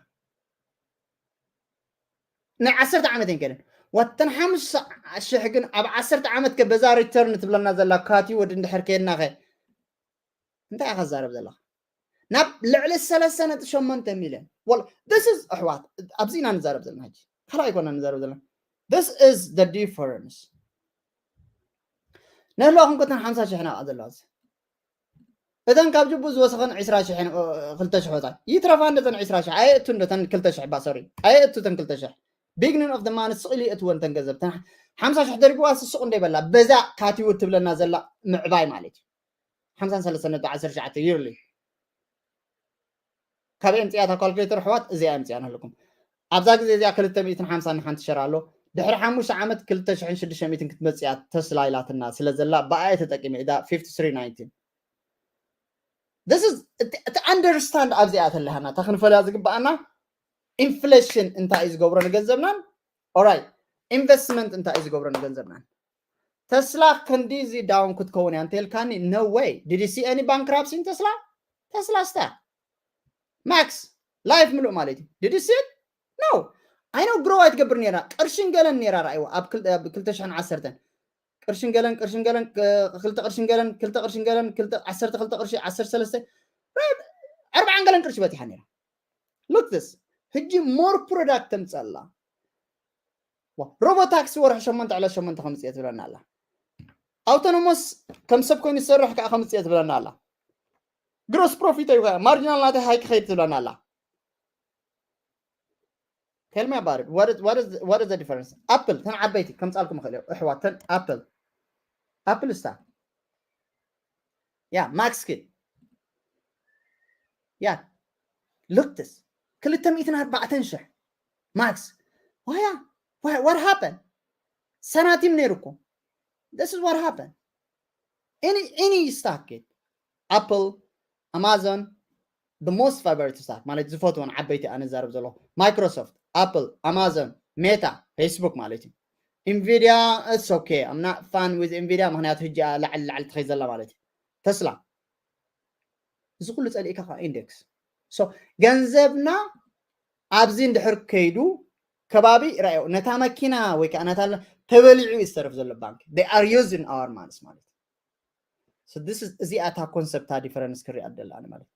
ናይ ዓሰርተ ዓመት እየን ገለን ወተን ሓሙሽተ ሽሕ ግን ኣብ ዓሰርተ ዓመት ከ በዛ return ትብለና ዘላ ካቲ ወድ እንድሕር ከየድናኸ እንታይ ኢኻ ዛረብ ዘለኻ ናብ ልዕሊ ሰለስተ ነጥቢ ሸሞንተ ሚልዮን ወል this is ኣሕዋት ኣብዚ ኢና ንዛረብ ዘለና ሕጂ ካልኣይ ኣይኮና ንዛረብ ዘለና this is the difference ነህልዋ ክንኮተን ሓምሳ ሽሕ ናብኣ ዘለዋ እተን ካብ ጅቡ ዝወሰኸን ዕስራ ሽሕ ክልተ ሽሕ ወፃ ይትረፋ እንደተን ዕስራ ሽሕ ኣየእቱ እንደተን ክልተ ሽሕ ባሰሪ ኣየእቱ ተን ክልተ ሽሕ beginning of the month ስቕ ኢሉ የእትወን ተን ገንዘብ ሓምሳ ሽሕ ደርቢዋ ስሱቕ እንደይበላ በዛ ካቲውድ ትብለና ዘላ ምዕባይ ማለት እዩ ሓምሳን ሰለስተን ነጥቢ ዓሰርተ ትሽዓተ yearly ካበይ ኣምፅያ እታ calculator ኣሕዋት እዚኣ ኣምፅያ ንህልኩም ኣብዛ ግዜ እዚኣ ክልተ ሚእትን ሓምሳን ሓንቲ ሸር ኣሎ ድሕሪ ሓሙሽተ ዓመት ክልተ ሽሕን ሽዱሽተ ሚእትን ክትመፅያ ተስላ ኢላትና ስለ ዘላ ብኣየ ተጠቂመ እዳ fifty three nineteen this is እቲ understand ኣብዚኣ ተለሃና እታ ክንፈልያ ዝግበኣና inflation እንታይ እዩ ዝገብሮ ንገንዘብናን ኦራይ investment እንታይ እዩ ዝገብሮ ንገንዘብናን ተስላ ክንዲዚ down ክትከውን እያ እንተልካኒ no way did you see any bankruptcy in Tesla Tesla stock max life ምሉእ ማለት እዩ did you see it no I know grow ኣይትገብር ነራ ቅርሽን ገለን ነራ ራእይዋ ኣብ ክልተ ሽሕን ዓሰርተን ቅርሽን ገለን ቅርሽን ገለን ክልተ ቅርሽን ገለን ክልተ ቅርሽን ገለን ክልተ ዓሰርተ ክልተ ቅርሺ ዓሰርተ ሰለስተ ኣርባዓን ገለን ቅርሺ በቲሓ ነራ look this ሕጂ more product ተምፀላ ሮቦ ታክሲ ወርሒ ሸሞንተ ዕለት ሸሞንተ ከምፅእ ትብለና ኣላ autonomous ከም ሰብ ኮይኑ ዝሰርሕ ከዓ ከምፅእ ትብለና ኣላ gross profit እዩ marginal ናተይ high ክኸይድ ትብለና ኣላ tell me about it what is, what is, what is the difference apple ተን ዓበይቲ ከምፃልኩም ይኽእል እዮም ኣሕዋት ተን apple apple stock yeah max kid yeah look this ክልተ ሚእትን ኣርባዕተን ሽሕ max ዋያ what happened ሰናቲም ነይሩ እኮ this is what happened any any stock kid apple amazon the most favorite stock ማለት ዝፈትወን ዓበይቲ ኣነ ዛረብ ዘለኹ Microsoft apple amazon meta facebook ማለት እዩ nvidia it's okay I'm not fan with nvidia ምክንያቱ ሕጂ ላዕሊ ላዕሊ ትኸይ ዘላ ማለት እዩ ተስላ እዚ ኩሉ ፀሊእካ ከዓ index so ገንዘብና ኣብዚ እንድሕር ከይዱ ከባቢ ራዮ ነታ መኪና ወይ ከዓ ነታ ተበሊዑ እዩ ዝተርፍ ዘሎ ባንክ they are using our money ማለት so this is እዚኣ እታ concept ታ difference ክሪኣ ደላ ማለት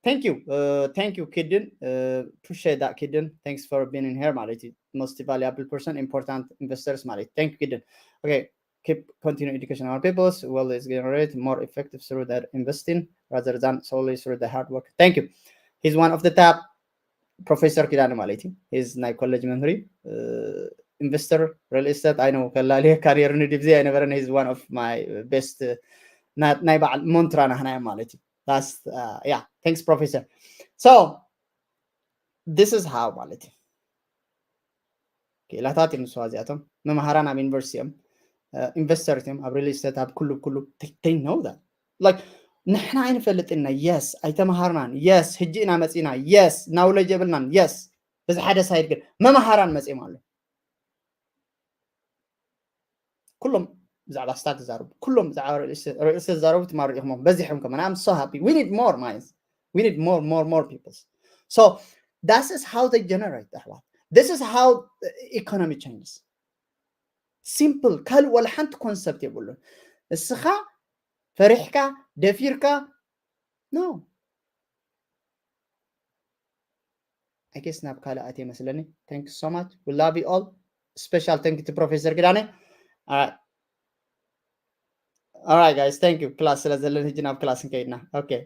thank you uh, thank you kidden uh, appreciate that kidden thanks for being in here ማለት most valuable person important investors ማለት thank you kidden okay keep continue education our peoples well is generate more effective through their investing rather than solely through the hard work thank you he's one of the top professor ኪዳነ ማለት እዩ he's ናይ ኮሌጅ መምህሪ investor real estate I know ከላልየካ ነይሩ ንድብዚ ኣይነበረን he's one of my best ናይ በዓል ሞንትራ ናህናዮ ማለት እዩ last uh, yeah thanks professor so this is how ማለት እዩ ክእላታት እዮም ንስዋ እዚኣቶም መምሃራን ኣብ ዩኒቨርሲቲ እዮም ኢንቨስተርት እዮም ኣብ real estate ኣብ ኩሉ ኩሉ they know that like ንሕና ኣይንፈልጥና። Yes ኣይተማሃርናን። Yes ሕጂ ኢና መፂና። Yes knowledge የብልናን። Yes በዚ ሓደ side ግን መማሃራን መፂኦም ኣሎ። ኩሎም ብዛዕባ stats ዝዛረቡ፣ ኩሎም ብዛዕባ real estate ዝዛረቡ ትማሩ ኢኹም በዚሖም። ከማን I'm so happy. We need more minds. We need more, more, more people. So this is how they generate ኣሕዋት. This is how economy changes. Simple ካልእ ወላ ሓንቲ concept የብሉን። እስኻ ፈሪሕካ ደፊርካ no. I guess ናብ ካልእ ኣትየ መስለኒ። Thank you so much. We love you all. Special thank you to Professor ግዳነ. Alright. Alright guys, thank you. Class ስለ ዘለኒ ሕጂ ናብ class እንከይድና። Okay.